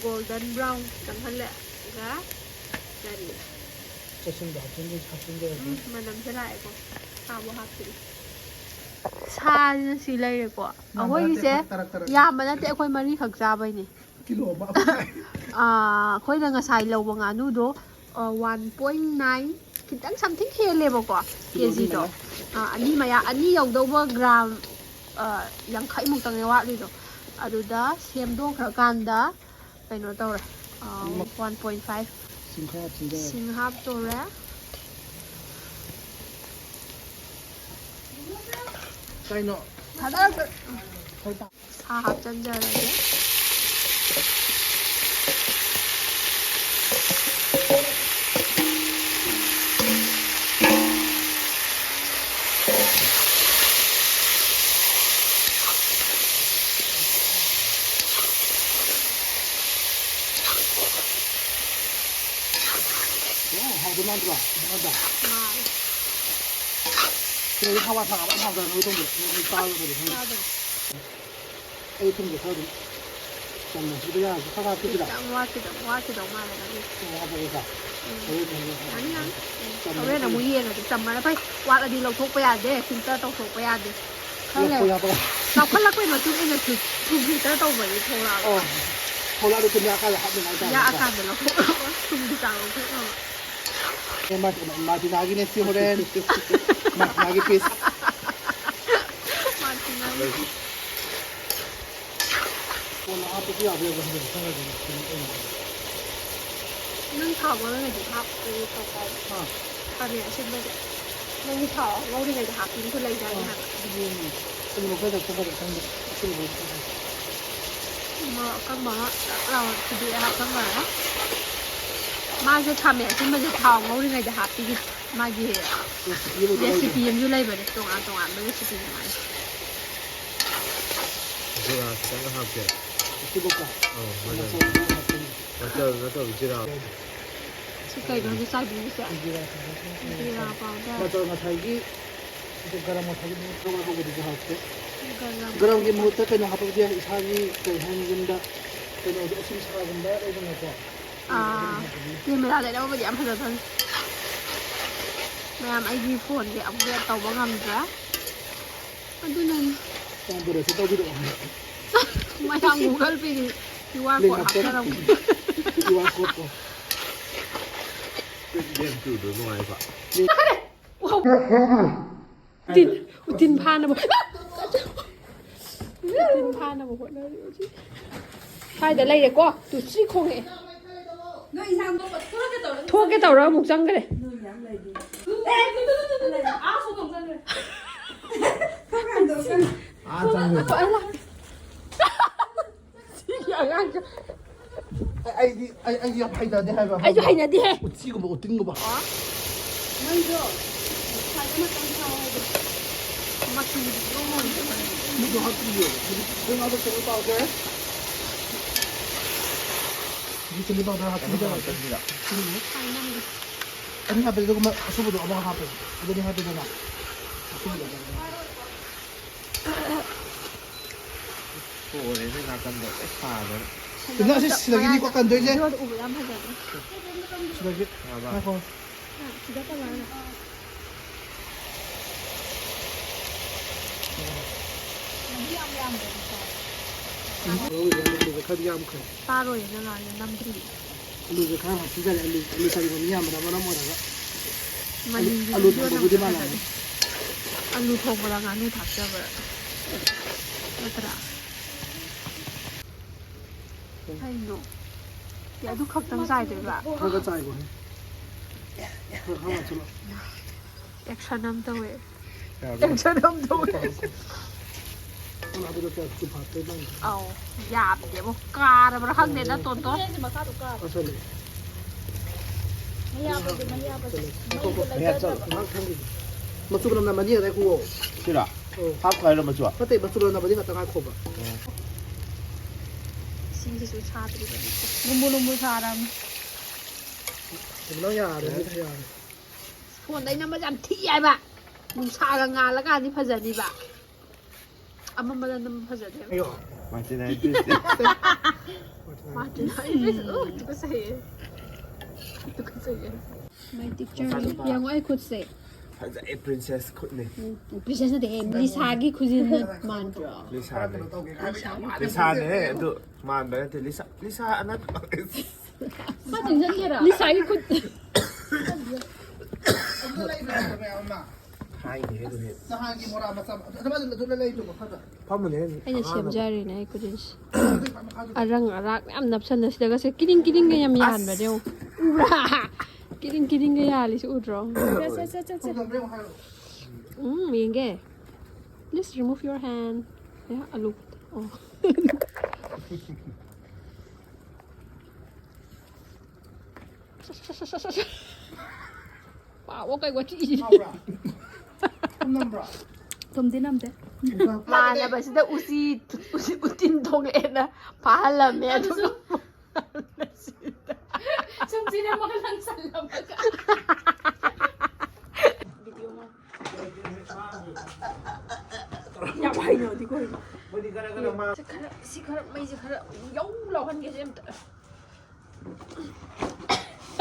golden brown ꯆꯪꯍꯜꯂꯦ꯫ ꯑꯗꯨꯒ ꯀꯔꯤ? ꯆꯦꯁꯤꯡꯗꯣ ꯍꯥꯞꯆꯤꯟ-, ꯍꯥꯞꯆꯤꯟꯖꯔꯒꯦ꯫ ꯎꯝ, ꯃꯅꯝꯁꯦ ꯂꯥꯛꯑꯦꯀꯣ꯫ ꯁꯥꯕꯨ ꯍꯥꯞꯇ꯭ꯔꯤ꯫ ꯁꯥꯁꯤꯅ ꯁꯤ ꯂꯩꯔꯦꯀꯣ꯫ ꯌꯥꯝꯕ ꯅꯠꯇꯦ, ꯑꯩꯈꯣꯏꯒꯤꯁꯦ ꯑꯩꯈꯣꯏ ꯇꯔꯛ ꯇꯔꯛ꯫ ꯌꯥꯝꯕ ꯅꯠꯇꯦ, ꯑꯩꯈꯣꯏ ꯃꯔꯤꯈꯛ ꯆꯥꯕꯩꯅꯦ꯫ ꯀꯤꯂꯣ ꯑꯃ꯫ ꯑꯥ, ꯑꯩꯈꯣꯏꯅ ꯉꯁꯥꯏ ꯂꯧꯕ ꯉꯥꯅꯨꯗꯣ, ꯑ, one point nine, ꯈꯤꯇꯪ something ꯍꯦꯜꯂꯦꯕꯀꯣ, ꯀꯤꯂꯣ ꯑꯅꯤ ꯀꯦꯖꯤꯗꯣ꯫ ꯃꯌꯥ꯫ ꯑꯥ, ꯑꯅꯤ ꯃꯌꯥ, ꯑꯅꯤ ꯌꯧꯗꯧꯕ gram, ꯑ, ꯌꯥꯡꯈꯩꯃꯨꯛꯇꯪꯅꯦ ꯋꯥꯠꯂꯤꯗꯣ꯫ ꯑꯗꯨꯗ ꯁꯦꯝꯗꯣꯛꯈ꯭ꯔꯀꯥꯟꯗ ꯀꯩꯅꯣ ꯇꯧꯔꯦ, ꯑ, ꯃ-, one point five꯫ ꯁꯤꯡ ꯈꯔ ꯍꯥꯞꯆꯤꯟꯖꯔꯒꯦ꯫ ꯁꯤꯡ ꯍꯥꯞꯇꯣꯔꯦ꯫ ꯀꯩꯅꯣ? ꯊꯥꯗꯔꯛꯄ-, ꯍꯣꯏ, ꯇꯥ-, ꯁꯥ ꯍꯥꯞꯆꯟꯖꯔꯒꯦ꯫ ꯋꯥꯎ, ꯍꯥꯎꯗꯧ ꯃꯥꯟꯗ꯭ꯔꯣ? ꯃꯥꯟꯗ꯭ꯔꯥ? ꯃꯥꯜꯂꯦ꯫ ꯍꯋꯥ ꯊꯥꯕ ꯌꯥꯝ ꯍꯥꯎꯖꯥꯠꯅꯤ ꯊꯣꯡꯕꯗ꯫ ꯅꯣꯏ ꯆꯥꯔꯒꯗꯤ ꯈꯪꯗꯦ꯫ ꯆꯥꯗꯕ꯫ ꯑꯩ ꯊꯨꯝꯁꯦ ꯈꯔ ꯑꯗꯨꯝ ꯆꯝꯅ ꯁꯤꯗ ꯌꯥꯔꯁꯨ ꯈꯔ ꯍꯥꯞꯄꯤꯁꯤꯔꯥ? ꯈꯤꯇꯪ ꯋꯥꯠꯈꯤꯗꯧ, ꯋꯥꯠꯈꯤꯗꯧ ꯃꯥꯜꯂꯦ ꯅꯪꯒꯤ꯫ ꯈꯤꯇꯪ ꯍꯥꯞꯄꯒꯦꯀꯣ꯫ ꯎꯝ꯫ ꯍꯣꯔꯦꯟ ꯊꯣꯡꯕ ꯌꯥꯅꯤ, ꯌꯥꯅꯤ꯫ ꯎꯝ꯫ ꯆꯝꯅ ꯍꯣꯔꯦꯟ ꯑꯃꯨꯛ ꯊꯣꯡꯕ꯫ ꯌꯦꯡꯉꯁꯤ꯫ ꯆꯝꯃꯅ ꯐꯩ꯫ ꯋꯥꯠꯂꯗꯤ ꯂꯧꯊꯣꯛꯄ ꯌꯥꯗꯦ꯫ ꯐꯤꯜꯇꯔ ꯇꯧꯊꯣꯛꯄ ꯌꯥꯗꯦ꯫ ꯈꯪꯉꯦ? ꯂꯧꯊꯣꯛꯄ ꯌꯥꯗꯕ꯫ ꯆꯥꯎꯈꯠꯂꯛꯄꯩ ꯃꯇꯨꯡ ꯏꯟꯅ ꯊꯨ-, ꯊꯨꯝ ꯐꯤꯜꯇꯔ ꯇꯧꯕꯒꯤ ꯊꯣꯛꯂꯛꯑꯕ꯫ ꯑꯣ꯫ ꯊꯣꯛꯂꯛꯑꯗꯤ ꯊꯨꯝ ꯌꯥꯛꯑꯀꯥꯟꯗ ꯍꯥꯞꯅꯤꯡꯉꯥꯏ ꯇꯧꯔꯦꯀꯣ꯫ ꯌꯥꯛꯑꯀꯥꯟꯗ ꯂꯧꯊꯣꯛꯅꯕ꯫ ꯊꯨꯝꯒꯤ ꯆꯥꯡ ꯂꯧꯊꯣꯛꯅꯕ꯫ ꯑꯦ, ꯃꯥꯔꯇꯤꯅꯥꯒꯤꯅꯦ ꯁꯤ ꯍꯣꯔꯦꯟ꯫ ꯃꯥꯔꯇꯤꯅꯥꯒꯤ ꯄꯤꯁ꯫ ꯃꯥꯔꯇꯤꯅꯥꯒꯤ ꯄꯤꯁ꯫ ꯀꯣꯟꯅ ꯍꯥꯞꯄꯁꯨ ꯌꯥꯕ꯭ꯔꯥ ꯌꯦꯡꯉꯣ, ꯍꯟꯗꯛ ꯈꯪꯉꯗꯤ꯫ ꯅꯪ ꯊꯥꯎ ꯉꯧꯔꯤꯉꯩꯗ ꯍꯥꯞꯄꯗꯤ ꯐꯧ ꯇꯥꯏ꯫ ꯑꯥ꯫ ꯈꯥꯃꯦꯟ ꯑꯁꯤꯟꯕꯁꯦ꯫ ꯅꯪꯒꯤ ꯊꯥꯎ ꯉꯧꯔꯤꯉꯩꯗ ꯍꯥꯞꯄꯤꯁꯨ ꯂꯩꯗꯥꯏꯅꯦ ꯑꯥ, ꯍꯥꯏꯕ꯫ ꯑꯗꯨꯗꯤ ꯌꯦꯡꯉꯣ꯫ ꯑꯗꯨ ꯂꯧꯊꯣꯛꯑꯒ ꯆꯠꯄ ꯈꯛꯇꯪꯗ ꯑꯁꯤꯟꯕꯗꯣ ꯍꯥꯞꯄꯣ꯫ ꯃꯣꯔꯣꯛ ꯑꯀꯪꯕ ꯑꯃ ꯆꯞ ꯂꯥꯎꯅ ꯊꯤꯗꯣꯛꯑꯦ, ꯍꯥꯞꯆꯟꯈ꯭ꯔꯒ꯫ ꯃꯥꯁꯦ ꯈꯥꯃꯦꯟ ꯑꯁꯤꯟꯕꯁꯦ ꯊꯥꯎ ꯉꯧꯔꯤꯉꯩꯗ ꯍꯥꯞꯄꯤꯒꯤ ꯃꯥꯒꯤ recipe ꯑꯃꯁꯨ ꯂꯩꯕꯅꯦ꯫ Recipe ꯑꯃꯁꯨ ꯂꯩꯕꯅꯦ, ꯇꯣꯉꯥꯟ ꯇꯣꯉꯥꯟꯕ recipe ꯃꯥꯒꯤ꯫ ꯖꯤꯔꯥ ꯈꯤꯇꯪꯒ ꯍꯥꯞꯀꯦ꯫ ꯑꯁꯤꯕꯀꯣ? ꯑꯧ, ꯃꯆꯜ꯫ ꯃꯆꯜ ꯈꯔ ꯍꯥꯞꯆꯤꯟꯒꯦ꯫ ꯃꯆꯜ ꯅꯠꯇꯕ ꯖꯤꯔꯥ꯫ ꯁꯤ ꯀꯩꯅꯣ ꯍꯧꯖꯤꯛ ꯆꯥꯏꯕꯤꯔꯤꯁꯦ? ꯖꯤꯔꯥ ꯈꯤꯇꯪ ꯍꯥꯞꯆꯤꯟꯒꯦ꯫ ꯖꯤꯔꯥ powder꯫ ꯃꯆꯜ ꯉꯁꯥꯏꯒꯤ ꯑꯗꯨ ꯒꯔꯝ ꯃꯁꯥꯂꯥ ꯈꯔ ꯍꯧꯕꯗꯨꯁꯨ ꯍꯥꯞꯀꯦ꯫ ꯒꯔꯝ꯫ ꯒꯔꯝꯒꯤ ꯃꯍꯨꯠꯇ ꯀꯩꯅꯣ ꯍꯥꯞꯄꯁꯨ ꯌꯥꯏ, ꯏꯁꯥꯒꯤ ꯀꯩ ꯍꯥꯏꯅꯤ, ꯌꯨꯝꯗ ꯀꯩꯅꯣꯗꯣ, ꯎꯁꯤꯡꯁꯥꯒꯨꯝꯕ ꯂꯩꯗꯅꯀꯣ꯫ ꯑꯥ, camera ꯗ ꯂꯧꯕꯗꯤ ꯌꯥꯝ ꯐꯖꯗꯣꯏꯅꯤ꯫ ꯃꯌꯥꯝ, ꯑꯩꯒꯤ phone ꯁꯦ upgrade ꯇꯧꯕ ꯉꯝꯗ꯭ꯔꯦ꯫ ꯑꯗꯨꯅꯅꯤ꯫ ꯐꯣꯟ ꯄꯦꯗꯁꯨ ꯇꯧꯕꯤꯔꯛꯑꯣ꯫ ꯃꯌꯥꯝ Google Pay ꯒꯤ QR code ꯂꯤꯡ ꯍꯥꯞꯆꯔꯝꯒꯦ꯫ QR code ꯇꯣ꯫ Game two ꯗꯣ ꯅꯨꯡꯉꯥꯏꯕ꯫ ꯎꯇꯤꯟ, ꯎꯇꯤꯟ ꯐꯥꯅꯕ꯫ ꯎꯇꯤꯟ ꯐꯥꯅꯕ ꯍꯣꯠꯅꯔꯤ ꯍꯧꯖꯤꯛ꯫ ꯁ꯭ꯋꯥꯏꯗ ꯂꯩꯔꯦꯀꯣ꯫ ꯇꯨ ꯁꯤ ꯈꯣꯡꯉꯛꯑꯦ꯫ ꯅꯣꯏ ꯏꯟꯁꯥꯡꯗꯣ ꯊꯣꯛꯂꯛꯀꯦ ꯇꯧꯔꯦ꯫ ꯊꯣꯛꯂꯛꯀꯦ ꯇꯧꯔꯒ ꯑꯃꯨꯛ ꯆꯪꯈ꯭ꯔꯦ꯫ ꯅꯣꯏ ꯃꯌꯥꯝ ꯂꯩꯗꯨꯗꯤ꯫ ꯑꯦ, ꯑꯥ ꯁꯣꯝꯗ ꯑꯃꯨꯛ ꯆꯪꯈ꯭ꯔꯦ꯫ ꯊꯣꯛꯀꯥꯟꯗ ꯑꯥ ꯆꯪꯈ꯭ꯔꯦ꯫ ꯁꯤꯒꯤ ꯑꯉꯥꯡꯁꯦ꯫ ꯑꯩ-, ꯑꯩꯗꯤ, ꯑꯩ, ꯑꯩꯗꯤ ꯌꯥꯝ ꯍꯩꯅꯗꯦ ꯍꯥꯏꯕ꯫ ꯑꯩꯁꯨ ꯍꯩꯅꯗꯦꯍꯦ꯫ ꯎꯠꯁꯤꯒꯨꯝꯕ, ꯎꯇꯤꯟꯒꯨꯝꯕ꯫ ꯃꯩꯗꯣ ꯐꯖꯅ ꯀꯟꯊꯧ ꯍꯥꯏꯗꯤ꯫ ꯃꯆꯨꯗꯤ ꯂꯣꯏ ꯃꯨꯟꯈ꯭ꯔꯦ꯫ ꯃꯤꯗꯣ ꯍꯥꯞꯇ꯭ꯔꯤꯌꯦ꯫ ꯍꯧꯖꯤꯛ ꯑꯩꯈꯣꯏ ꯃꯥꯗꯣ ꯀꯩꯅꯣ ꯇꯧꯈ꯭ꯔꯦ꯫ ꯍꯧꯖꯤꯛ chilli powder ꯍꯥꯞꯆꯤꯟꯈ꯭ꯔꯦ꯫ ꯍꯥꯏꯅꯕꯗꯤ꯫ ꯑꯅꯤ ꯍꯥꯞꯄꯦ, ꯑꯗꯨꯒ ꯑꯁꯨꯕꯗꯣ ꯑꯃ ꯍꯥꯞꯄꯦ꯫ ꯑꯗꯨꯅꯤ ꯍꯥꯞꯄꯦꯗꯅ꯫ ꯂꯣꯏꯔꯦꯅꯦ ꯅꯥꯀꯟꯗ ꯂꯣꯏ ꯁꯥꯗꯅ꯫ ꯀꯩꯅꯣ ꯑꯁꯤ ꯁꯤꯗꯒꯤꯅꯤꯀꯣ ꯀꯟꯗꯣꯏꯁꯦ꯫ ꯚꯤꯗꯤꯑꯣꯗ ꯎꯕ ꯌꯥꯝ ꯐꯖꯕꯅꯦ꯫ ꯁꯤꯗꯒꯤ ꯁꯥꯕ꯫ ꯉꯥꯏꯈꯣ꯫ ꯁꯤꯗ ꯀꯃꯥꯏꯅ? ꯑꯂꯨꯁꯦ ꯈꯔꯗꯤ ꯌꯥꯝꯈ꯭ꯔꯦ꯫ ꯆꯥꯔꯣꯏꯅ ꯉꯥꯟꯅ ꯅꯝꯗ꯭ꯔꯤ꯫ ꯑꯂꯨꯁꯦ ꯈꯔ ꯍꯥꯞꯆꯤꯟꯖꯔꯦ꯫ ꯑꯂꯨ ꯑꯂꯨ ꯀꯔꯤ ꯃꯤ ꯌꯥꯝꯕꯅ ꯃꯔꯝ ꯑꯣꯏꯔꯒ ꯃꯅꯤꯡꯒꯤ ꯑꯂꯨ ꯚꯤꯗꯤꯑꯣ ꯊꯣꯡꯕꯕꯨꯗꯤ ꯅꯝꯕꯗ ꯃꯥꯟꯅꯕꯅꯤ꯫ ꯑꯂꯨ ꯊꯣꯡꯕꯗ ꯉꯥꯅꯨ ꯊꯥꯛꯆꯕ ꯅꯠꯇ꯭ꯔꯥ? ꯀꯩꯅꯣ? ꯑꯦ, ꯑꯗꯨ ꯈꯛꯇꯪ ꯆꯥꯏꯗꯣꯏꯕ? ꯈꯔ ꯈꯔ ꯆꯥꯏꯈꯣ꯫ ꯈꯔ ꯈꯔ ꯍꯥꯞꯆꯤꯜꯂꯣ꯫ ꯑꯦꯛꯁꯟ ꯑꯃ ꯇꯧꯋꯦ꯫ ꯌꯥꯕ꯭ꯔꯥ? ꯑꯦꯛꯁꯟ ꯑꯃ ꯇꯧꯋꯦ꯫ ꯀꯅꯥꯗꯨꯗ ꯀꯌꯥ ꯆꯨꯐꯥꯠꯇꯣꯏ ꯅꯪ? ꯑꯧ, ꯌꯥꯝꯗꯦꯕꯣ꯫ ꯀꯥꯔꯕ꯭ꯔꯥ ꯈꯪꯗꯦꯗ, ꯇꯣꯟꯇꯣꯟ꯫ ꯑꯁꯜꯂꯦ꯫ ꯃꯌꯥ ꯆꯠꯂꯣ꯫ ꯉꯥꯏꯍꯥꯛ ꯊꯝꯈꯤꯒꯦ꯫ ꯃꯆꯨ ꯃꯅꯝ ꯅꯝꯃꯅꯤ ꯉꯁꯥꯏ ꯈꯨꯑꯣ꯫ ꯁꯤꯔꯣ? ꯑꯧ꯫ ꯍꯥꯞꯈꯣ ꯍꯥꯏꯔꯣ ꯃꯆꯨ? ꯅꯠꯇꯦ, ꯃꯆꯨ ꯃꯅꯝ ꯅꯝꯃꯗꯤ ꯉꯥꯛꯇ ꯉꯥꯏꯈꯣꯕ꯫ ꯏꯁꯤꯡꯁꯤꯁꯨ ꯁꯥꯗ꯭ꯔꯤꯕꯅꯤ꯫ ꯂꯨꯝꯕꯨ ꯂꯨꯝꯕꯨ ꯁꯥꯔꯕꯅꯤ꯫ ꯅꯪ ꯌꯥꯔꯦ, ꯅꯪ ꯌꯥꯔꯦ꯫ ꯐꯣꯟꯗꯩ ꯅꯝꯕꯁꯦ ꯌꯥꯝ ꯊꯤ ꯍꯥꯏꯕ꯫ ꯅꯨꯡꯁꯥꯒ ꯉꯥꯜꯂꯀꯥꯟꯗꯤ ꯐꯖꯅꯤꯕ꯫ ꯑꯃꯝꯕꯗ ꯅꯝꯕ ꯐꯖꯗꯦꯕ꯫ ꯑꯩꯌꯣ꯫ ꯃꯥꯏꯇꯤꯟ ꯑꯥꯏ ꯄꯤꯁꯇꯤ꯫ ꯃꯥꯏꯇꯤꯟ ꯑꯥꯏ ꯄꯤꯁ, ꯎ, ꯇꯨꯀꯠꯆꯩꯌꯦ꯫ ꯇꯨꯀꯠꯆꯩꯌꯦ꯫ ꯌꯦꯡꯉꯣ ꯑꯩ ꯈꯨꯠꯁꯦ꯫ ꯐꯖꯩ, ꯄ꯭ꯔꯤꯟꯁꯦꯁ ꯈꯨꯠꯅꯤ꯫ ꯎꯝ, ꯄ꯭ꯔꯤꯟꯁꯦꯁ ꯅꯠꯇꯦꯍꯦ, ꯂꯤꯁꯥꯒꯤ ꯈꯨꯖꯤꯟꯗꯣ ꯃꯥꯟꯗ꯭ꯔꯣ? ꯂꯤꯁꯥꯅꯦ꯫ ꯂꯤꯁꯥꯅꯦꯍꯦ, ꯑꯗꯨ ꯃꯥꯟꯕ ꯅꯠꯇꯦ꯫ ꯂꯤꯁꯥ, ꯂꯤꯁꯥ ꯑꯅ ꯃꯥ ꯆꯤꯡꯁꯤꯟꯒꯦꯔꯥ? ꯂꯤꯁꯥꯒꯤ ꯈꯨꯠ꯫ ꯍꯥꯏꯅꯦ ꯑꯗꯨ ꯍꯦꯛ꯫ ꯅꯍꯥꯟꯒꯤ ꯃꯣꯔꯥ ꯃꯆꯥ ꯑꯗꯨꯃꯥꯏꯅ ꯑꯗꯨꯅ ꯂꯩꯗꯧꯕ ꯐꯠꯇ꯭ꯔꯥ? ꯐꯝꯃꯨꯅꯦ꯫ ꯑꯩꯅ ꯁꯦꯝꯖꯔꯤꯅꯦ ꯑꯩ ꯈꯨꯖꯤꯟꯁꯦ꯫ ꯑꯔꯪ ꯑꯔꯥꯛ ꯌꯥꯝ ꯅꯞꯁꯟꯅ ꯁꯤꯗꯒꯁꯦ ꯀꯤꯗꯤꯡ ꯀꯤꯗꯤꯡꯒ ꯌꯥꯝ ꯌꯥꯟꯕꯅꯦ ꯌꯦꯡꯉꯣ꯫ ꯎꯕ꯭ꯔꯥ? ꯀꯤꯗꯤꯡ ꯀꯤꯗꯤꯡꯒ ꯌꯥꯜꯂꯤꯁꯦ ꯎꯗ꯭ꯔꯣ? ꯎꯝ, ꯌꯦꯡꯒꯦ꯫ Please remove your hand. ꯑꯌꯥ, ꯑꯂꯨ꯫ ꯑꯣ꯫ ꯄꯥꯎꯑꯣ ꯀꯩ ꯋꯥꯊꯤꯁꯤ꯫ ꯍꯥꯎꯕ꯭ꯔꯥ? ꯊꯨꯝ ꯅꯝꯕ꯭ꯔꯥ? ꯊꯨꯝꯗꯤ ꯅꯝꯗꯦ꯫ ꯃꯥꯟꯅꯕꯁꯤꯗ ꯎꯆꯤ, ꯎꯆꯤ, ꯎꯇꯤꯟ ꯊꯣꯛꯂꯛꯑꯦꯅ ꯐꯥꯍꯜꯂꯝꯃꯦ꯫ ꯑꯗꯨꯒ ꯁꯨꯝ ꯆꯤꯅꯝꯃꯒ ꯂꯪꯁꯜꯂꯝꯃꯒ꯫ ꯚꯤꯗꯤꯑꯣ ꯑꯃ꯫ ꯌꯥꯝ ꯍꯩꯅꯗꯤ ꯀꯩꯅꯣ꯫ ꯃꯣꯏꯗꯤ ꯈꯔ ꯈꯔ ꯃꯥ ꯁꯤ ꯈꯔ, ꯁꯤ ꯈꯔ, ꯃꯩꯁꯦ ꯈꯔ ꯌꯧ ꯂꯥꯎꯍꯟꯒꯦꯁꯦ ꯑꯝꯇ꯫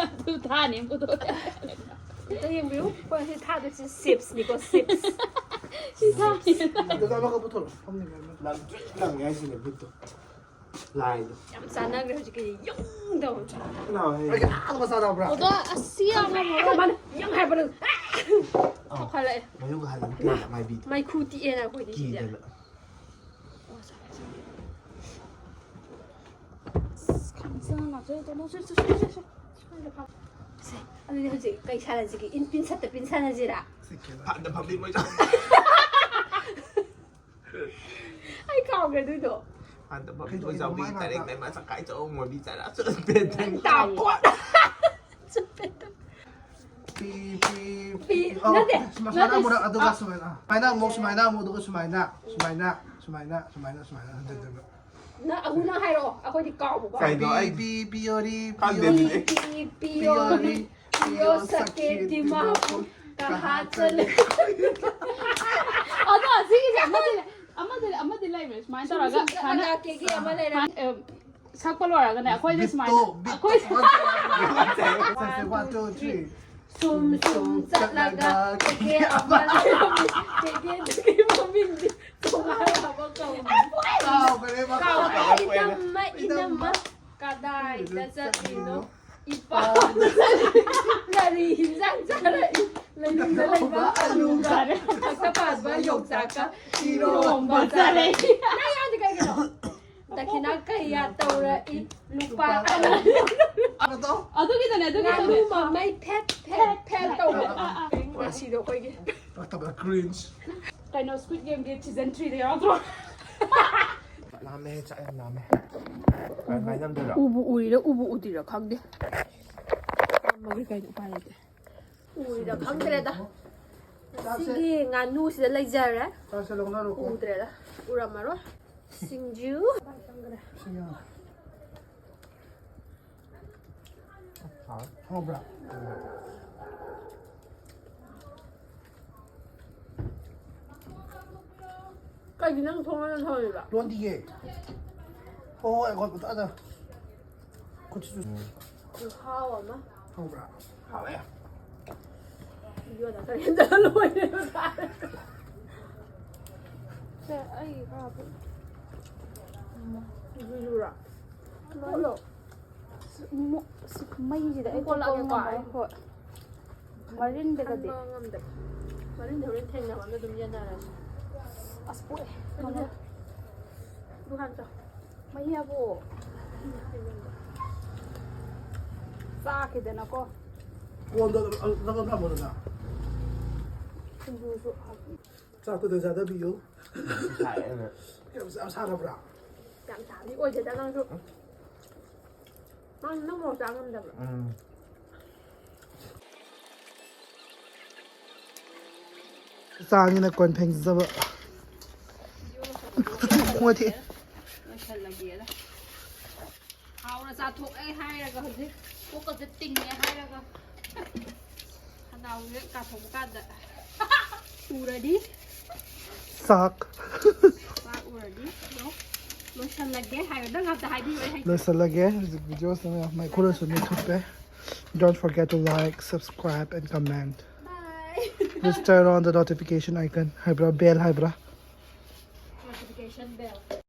ꯑꯗꯨ ꯊꯥꯅꯤ ꯄꯨꯊꯣꯛꯑꯦ꯫ ꯑꯝꯇ ꯌꯦꯡꯕꯤꯌꯨ꯫ ꯑꯩꯈꯣꯏ ꯁꯤ ꯊꯥꯗꯣꯏꯁꯦ ꯆꯤꯞꯁꯅꯤꯀꯣ, ꯆꯤꯞꯁ꯫ ꯁꯤ ꯊꯥꯅꯤ꯫ ꯑꯗꯨꯗ ꯑꯃꯒ ꯄꯨꯊꯣꯛꯂꯣ꯫ ꯐꯝꯅꯤꯡꯉꯥꯏ ꯑꯃ꯫ ꯂꯪꯇ꯭ꯔꯤꯛ ꯂꯪꯉꯦ ꯍꯥꯏꯁꯤꯅꯦ ꯕꯨꯠꯇꯣ꯫ ꯂꯥꯏꯗꯣ꯫ ꯌꯥꯝ ꯆꯥꯟꯅꯈ꯭ꯔꯦ ꯍꯧꯖꯤꯛꯀꯤꯗꯤ꯫ ꯌꯨꯝ ꯇꯧꯔꯦ꯫ ꯂꯥꯎ ꯍꯦ꯫ ꯑꯩꯒꯤ ꯑꯍꯥꯟꯕ ꯆꯥꯗꯕ꯭ꯔꯥ? ꯑꯣꯗꯣ ꯑꯁꯤ ꯌꯥꯝꯅ ꯑꯦ, ꯃꯥꯅ ꯌꯨꯝ ꯍꯥꯏꯕ ꯅꯪ꯫ ꯑꯧ꯫ ꯆꯥꯎꯈꯠꯂꯛꯑꯦ꯫ ꯃꯌꯨꯡ ꯍꯥꯟꯅ ꯅꯨꯄꯤꯅ ꯃꯥꯏꯕꯤꯗꯣ꯫ ꯃꯩꯈꯨ ꯇꯤꯛꯑꯦꯅ ꯑꯩꯈꯣꯏꯗꯤ ꯁꯤꯁꯦ꯫ ꯀꯤꯗꯅ꯫ ꯑꯁ, ꯈꯪꯁꯪ ꯉꯥꯛꯇ ꯇꯧꯅꯣ꯫ ꯁꯦ, ꯁꯦ, ꯁꯦ, ꯁꯦ, ꯁꯦ꯫ ꯁ꯭ꯋꯥꯏꯗ ꯐꯝ-, ꯁꯦ, ꯑꯗꯨꯗꯤ ꯍꯧꯖꯤꯛ ꯀꯩ ꯁꯥꯟꯅꯁꯤꯒꯦ? ꯏꯟ ꯄꯤꯟ ꯁꯠꯇ ꯄꯤꯟ ꯁꯥꯟꯅꯁꯤꯔꯥ? ꯐꯥꯟꯗ ꯐꯝꯕꯤ ꯃꯣꯏ ꯆꯥ-, ꯑꯩ ꯀꯥꯎꯈ꯭ꯔꯦ ꯑꯗꯨꯏꯗꯣ꯫ ꯐꯥꯟꯗ ꯐꯝꯕꯤ ꯀꯩꯗꯧꯔꯤꯅꯣ ꯃꯣꯏ ꯆꯥ-, ꯃꯥꯏ ꯇꯔꯦꯛ ꯉꯥꯛꯇ? ꯂꯩꯃ ꯆꯀꯥꯏ ꯆꯧ ꯃꯣꯏ ꯕꯤ ꯆꯥꯔꯥ ꯆꯠꯄꯦ꯫ ꯅꯪ ꯇꯥꯄꯣꯠ꯫ ꯄꯤ, ꯄꯤ, ꯄꯤ, ꯄꯤ꯫ ꯑꯧ, ꯅꯠꯇꯦ, ꯁꯨꯃꯥꯏꯅ ꯅꯠꯇꯦ꯫ ꯑꯃꯨꯔꯛ, ꯑꯗꯨꯒ ꯑ꯫ ꯁꯨꯃꯥꯏꯅ꯫ ꯁꯨꯃꯥꯏꯅ ꯑꯃꯨꯛ, ꯁꯨꯃꯥꯏꯅ ꯑꯃꯨꯛ, ꯑꯗꯨꯒ ꯁꯨꯃꯥꯏꯅ, ꯁꯨꯃꯥꯏꯅ, ꯁꯨꯃꯥꯏꯅ, ꯁꯨꯃꯥꯏꯅ, ꯁꯨꯃꯥꯏꯅ ꯍꯟꯖꯤꯟꯖꯟꯕ꯫ ꯅꯪ ꯑꯃꯨꯛ ꯅꯪ ꯍꯥꯏꯔꯛꯑꯣ, ꯑꯩꯈꯣꯏꯗꯤ ꯀꯥꯎꯕꯀꯣ꯫ ꯀꯩꯅꯣ ꯑꯩ ꯄꯤ, ꯄꯤ, ꯄꯤꯌꯣꯔꯤ, ꯈꯪꯗꯦ ꯄꯤꯌꯣꯔꯤ, ꯑꯗꯨꯗꯤ꯫ ꯄꯤ, ꯄꯤ, ꯄꯤꯌꯣꯔꯤ, ꯄꯤꯌꯣ ꯁꯛꯀꯦ ꯗꯤꯃꯥꯄꯨꯔ ꯀꯍꯥ ꯆꯠꯂꯦ꯫ ꯑꯗꯣ ꯑꯁꯤꯒꯤꯁꯦ ꯑꯃꯗꯤ ꯂꯩ-, ꯑꯃꯗꯤ, ꯑꯃꯗꯤ ꯂꯩꯕꯅꯦ, ꯁꯨꯃꯥꯏꯅ ꯁꯨꯝ ꯇꯧꯔꯒ ꯁꯨꯝ ꯁꯨꯃꯥꯏꯅ, ꯆꯠꯂꯒ ꯀꯦꯒꯦ ꯑꯃ ꯂꯩꯔꯦ꯫ ꯁꯨꯃꯥꯏꯅ, ꯑ, ꯁꯛꯄ ꯂꯣꯏꯔꯒꯅꯦ ꯑꯩꯈꯣꯏꯁꯦ ꯁꯨꯃꯥꯏꯅ, ꯕꯤꯠꯇꯣ, ꯕꯤꯠꯇꯣ ꯑꯩꯈꯣꯏ ꯁꯨꯃꯥꯏꯅ ꯇꯧꯔꯒ꯫ One, two, three. ꯁꯨꯝ ꯁꯨꯝ ꯆꯠꯂꯒ ꯀꯦꯒꯦ ꯑꯃ ꯂꯩꯔꯝꯃꯤ꯫ ꯀꯦꯒꯦꯗꯨꯒꯤ ꯃꯃꯤꯡꯗꯤ ꯇꯣꯉꯥꯟꯕ ꯀꯧꯕꯅꯤ꯫ ꯀꯥꯎꯈ꯭ꯔꯦ, ꯃꯈꯥ꯫ ꯀꯥꯎꯈ꯭ꯔꯦ, ꯏꯅꯝꯃ, ꯏꯅꯝꯃ, ꯀꯗꯥꯏꯗ ꯆꯠꯂꯤꯅꯣ? ꯏꯄꯥꯝꯗ ꯆꯠꯂꯤ꯫ ꯀꯔꯤ ꯍꯤꯟꯖꯥꯡ ꯆꯥꯔꯛꯏ? ꯂꯩꯅꯨꯡꯗ ꯂꯩꯕ ꯑꯂꯨꯒ, ꯃꯊꯛꯇ ꯄꯥꯟꯕ ꯌꯣꯡꯆꯥꯛꯀ ꯏꯔꯣꯝꯕ ꯆꯥꯔꯛꯏ꯫ ꯅꯪ ꯌꯥꯎꯗꯤ ꯀꯩꯒꯤꯅꯣ? ꯗꯈꯤꯅꯥ ꯀꯌꯥ ꯇꯧꯔꯛꯏ? ꯂꯨꯄꯥ ꯑꯃ꯫ ꯑꯗꯨꯒꯤꯗꯅꯦ, ꯑꯗꯨꯒꯤꯗꯅꯦ꯫ ꯉꯥꯅꯨ ꯃꯃꯩ ꯐꯦꯠ, ꯐꯦꯠ, ꯐꯦꯠ ꯇꯧꯕ꯫ ꯑꯥ, ꯑꯥ, ꯑꯥ꯫ ꯉꯁꯤꯗꯣ ꯑꯩꯈꯣꯏꯒꯤ꯫ ꯅꯠꯇꯕ cringe꯫ ꯀꯩꯅꯣ, Squid Gameꯒꯤ season threeꯗ ꯌꯥꯎꯗ꯭ꯔꯣ? ꯂꯥꯝꯃꯦ, ꯆꯥꯛ ꯌꯥꯝ ꯂꯥꯝꯃꯦ꯫ ꯀꯃꯥꯏ ꯅꯝꯗꯣꯏꯅꯣ? ꯎꯕꯨ ꯎꯔꯤꯔ ꯎꯕꯨ ꯎꯗ꯭ꯔꯤꯔ ꯈꯪꯗꯦ꯫ ꯅꯝꯃꯒꯦ ꯀꯩꯅꯣ, ꯎꯄꯥꯏ ꯂꯩꯇꯦ꯫ ꯎꯔꯤꯔ ꯈꯪꯗ꯭ꯔꯦꯗ꯫ ꯆꯥꯛꯁꯦ ꯉꯁꯤꯒꯤ ꯉꯥꯅꯨꯁꯤꯗ ꯂꯩꯖꯔꯦ꯫ ꯆꯥꯛꯁꯦ ꯂꯧꯅꯔꯣꯀꯣ꯫ ꯎꯗ꯭ꯔꯦꯗ꯫ ꯎꯔꯝꯃꯔꯣꯏ꯫ ꯁꯤꯡꯖꯨ꯫ ꯁꯤꯡꯖꯨ꯫ ꯍꯥꯎꯕ꯭ꯔꯥ? ꯀꯩꯒꯤ ꯅꯪ ꯊꯣꯡ ꯂꯣꯟꯅ ꯊꯝꯃꯤꯕ? ꯂꯣꯟꯗꯤꯌꯦ꯫ ꯍꯣꯏ ꯍꯣꯏ ꯉꯥꯏꯈꯣ ꯇꯥꯗ꯫ ꯈꯨꯠꯁꯨ ꯈꯨꯍꯥꯎ ꯑꯃ꯫ ꯍꯧꯕ꯭ꯔꯥ? ꯍꯥꯎꯋꯦ꯫ ꯌꯣꯟꯅ ꯈꯔ ꯍꯦꯟꯖꯜꯂ ꯂꯣꯏꯔꯦꯕ꯫ ꯁꯦ ꯑꯩ ꯈꯔ ꯍꯥꯞꯄꯨ꯫ ꯖꯨꯖꯨꯔꯥ? ꯂꯣꯏꯔꯣ꯫ ꯃꯣ- ꯑꯁ, ꯃꯩꯁꯤꯗ ꯑꯩ ꯀꯣꯜꯂꯛꯑꯒꯦꯀꯣ, ꯆꯠꯄ ꯑꯩ ꯉꯝꯃꯔꯣꯏ꯫ ꯍꯣꯏ꯫ ꯃꯔꯤꯟꯗꯒꯗꯤ꯫ ꯈꯟꯕ ꯉꯝꯗꯦ꯫ ꯃꯔꯤꯟꯗ ꯍꯣꯔꯦꯟ ꯊꯦꯡꯅꯕ ꯑꯃ ꯑꯗꯨꯝ ꯌꯦꯟꯅꯔꯁꯤ꯫ ꯑꯁ ꯄꯣꯛꯑꯦ꯫ ꯑꯗꯨ ꯍꯥꯟ ꯆꯥꯎ꯫ ꯃꯍꯤ ꯍꯥꯞꯄꯨ꯫ ꯆꯥꯈꯤꯗꯅꯀꯣ꯫ ꯀꯣꯟꯗꯣ ꯅꯪ ꯊꯝꯃꯣꯗꯅ꯫ ꯁꯤꯡꯖꯨꯁꯨ ꯍꯥꯞꯄꯤ꯫ ꯆꯥꯛꯇꯨꯗ ꯆꯥꯗꯕꯤꯌꯨ꯫ ꯌꯥꯝ ꯌꯥꯝ ꯁꯥꯔꯕ꯭ꯔꯥ? ꯌꯥꯝ ꯆꯥꯕꯗꯤ ꯑꯣꯏꯗꯦꯗ ꯅꯪꯁꯨ꯫ ꯅꯪ ꯅꯪ ꯃꯣꯔꯣꯛ ꯆꯥ ꯉꯝꯗꯕ꯭ꯔꯣ? ꯎꯝ꯫ ꯆꯥꯅꯤꯅ ꯀꯣꯟ ꯐꯦꯡꯖꯕ꯫ ꯈꯣꯡꯉ ꯊꯦ꯫ ꯂꯣꯏꯁꯜꯂꯒꯦꯗ꯫ ꯍꯥꯎꯅ ꯆꯥꯊꯣꯛꯑꯦ ꯍꯥꯏꯔꯒ ꯍꯧꯖꯤꯛ ꯀꯣꯛꯀꯁꯦ ꯇꯤꯡꯉꯦ ꯍꯥꯏꯔꯒ ꯈꯅꯥꯎꯁꯦ ꯀꯥꯊꯣꯛꯄ ꯀꯥꯟꯗ ꯎꯔꯗꯤ ꯆꯥꯛ꯫ ꯆꯥꯛ ꯎꯔꯗꯤ ꯑꯗꯣ ꯂꯣꯏꯁꯜꯂꯒꯦ ꯍꯥꯏꯌꯣ꯫ ꯅꯪ ꯑꯝꯇ ꯍꯥꯏꯕꯤꯌꯨ ꯑꯩ ꯍꯩꯇꯦ꯫ ꯂꯣꯏꯁꯜꯂꯒꯦ ꯍꯧꯖꯤꯛ ꯚꯤꯗꯤꯑꯣꯁꯤꯅ ꯃꯌꯥꯝ ꯃꯩꯈꯨꯅꯁꯨ ꯃꯨꯊꯠꯄꯦ꯫ Don't forget to like, subscribe and comment. Bye. Please turn on the notification icon ꯍꯥꯏꯕ꯭ꯔꯥ, bell ꯍꯥꯏꯕ꯭ꯔꯥ? Notification bell.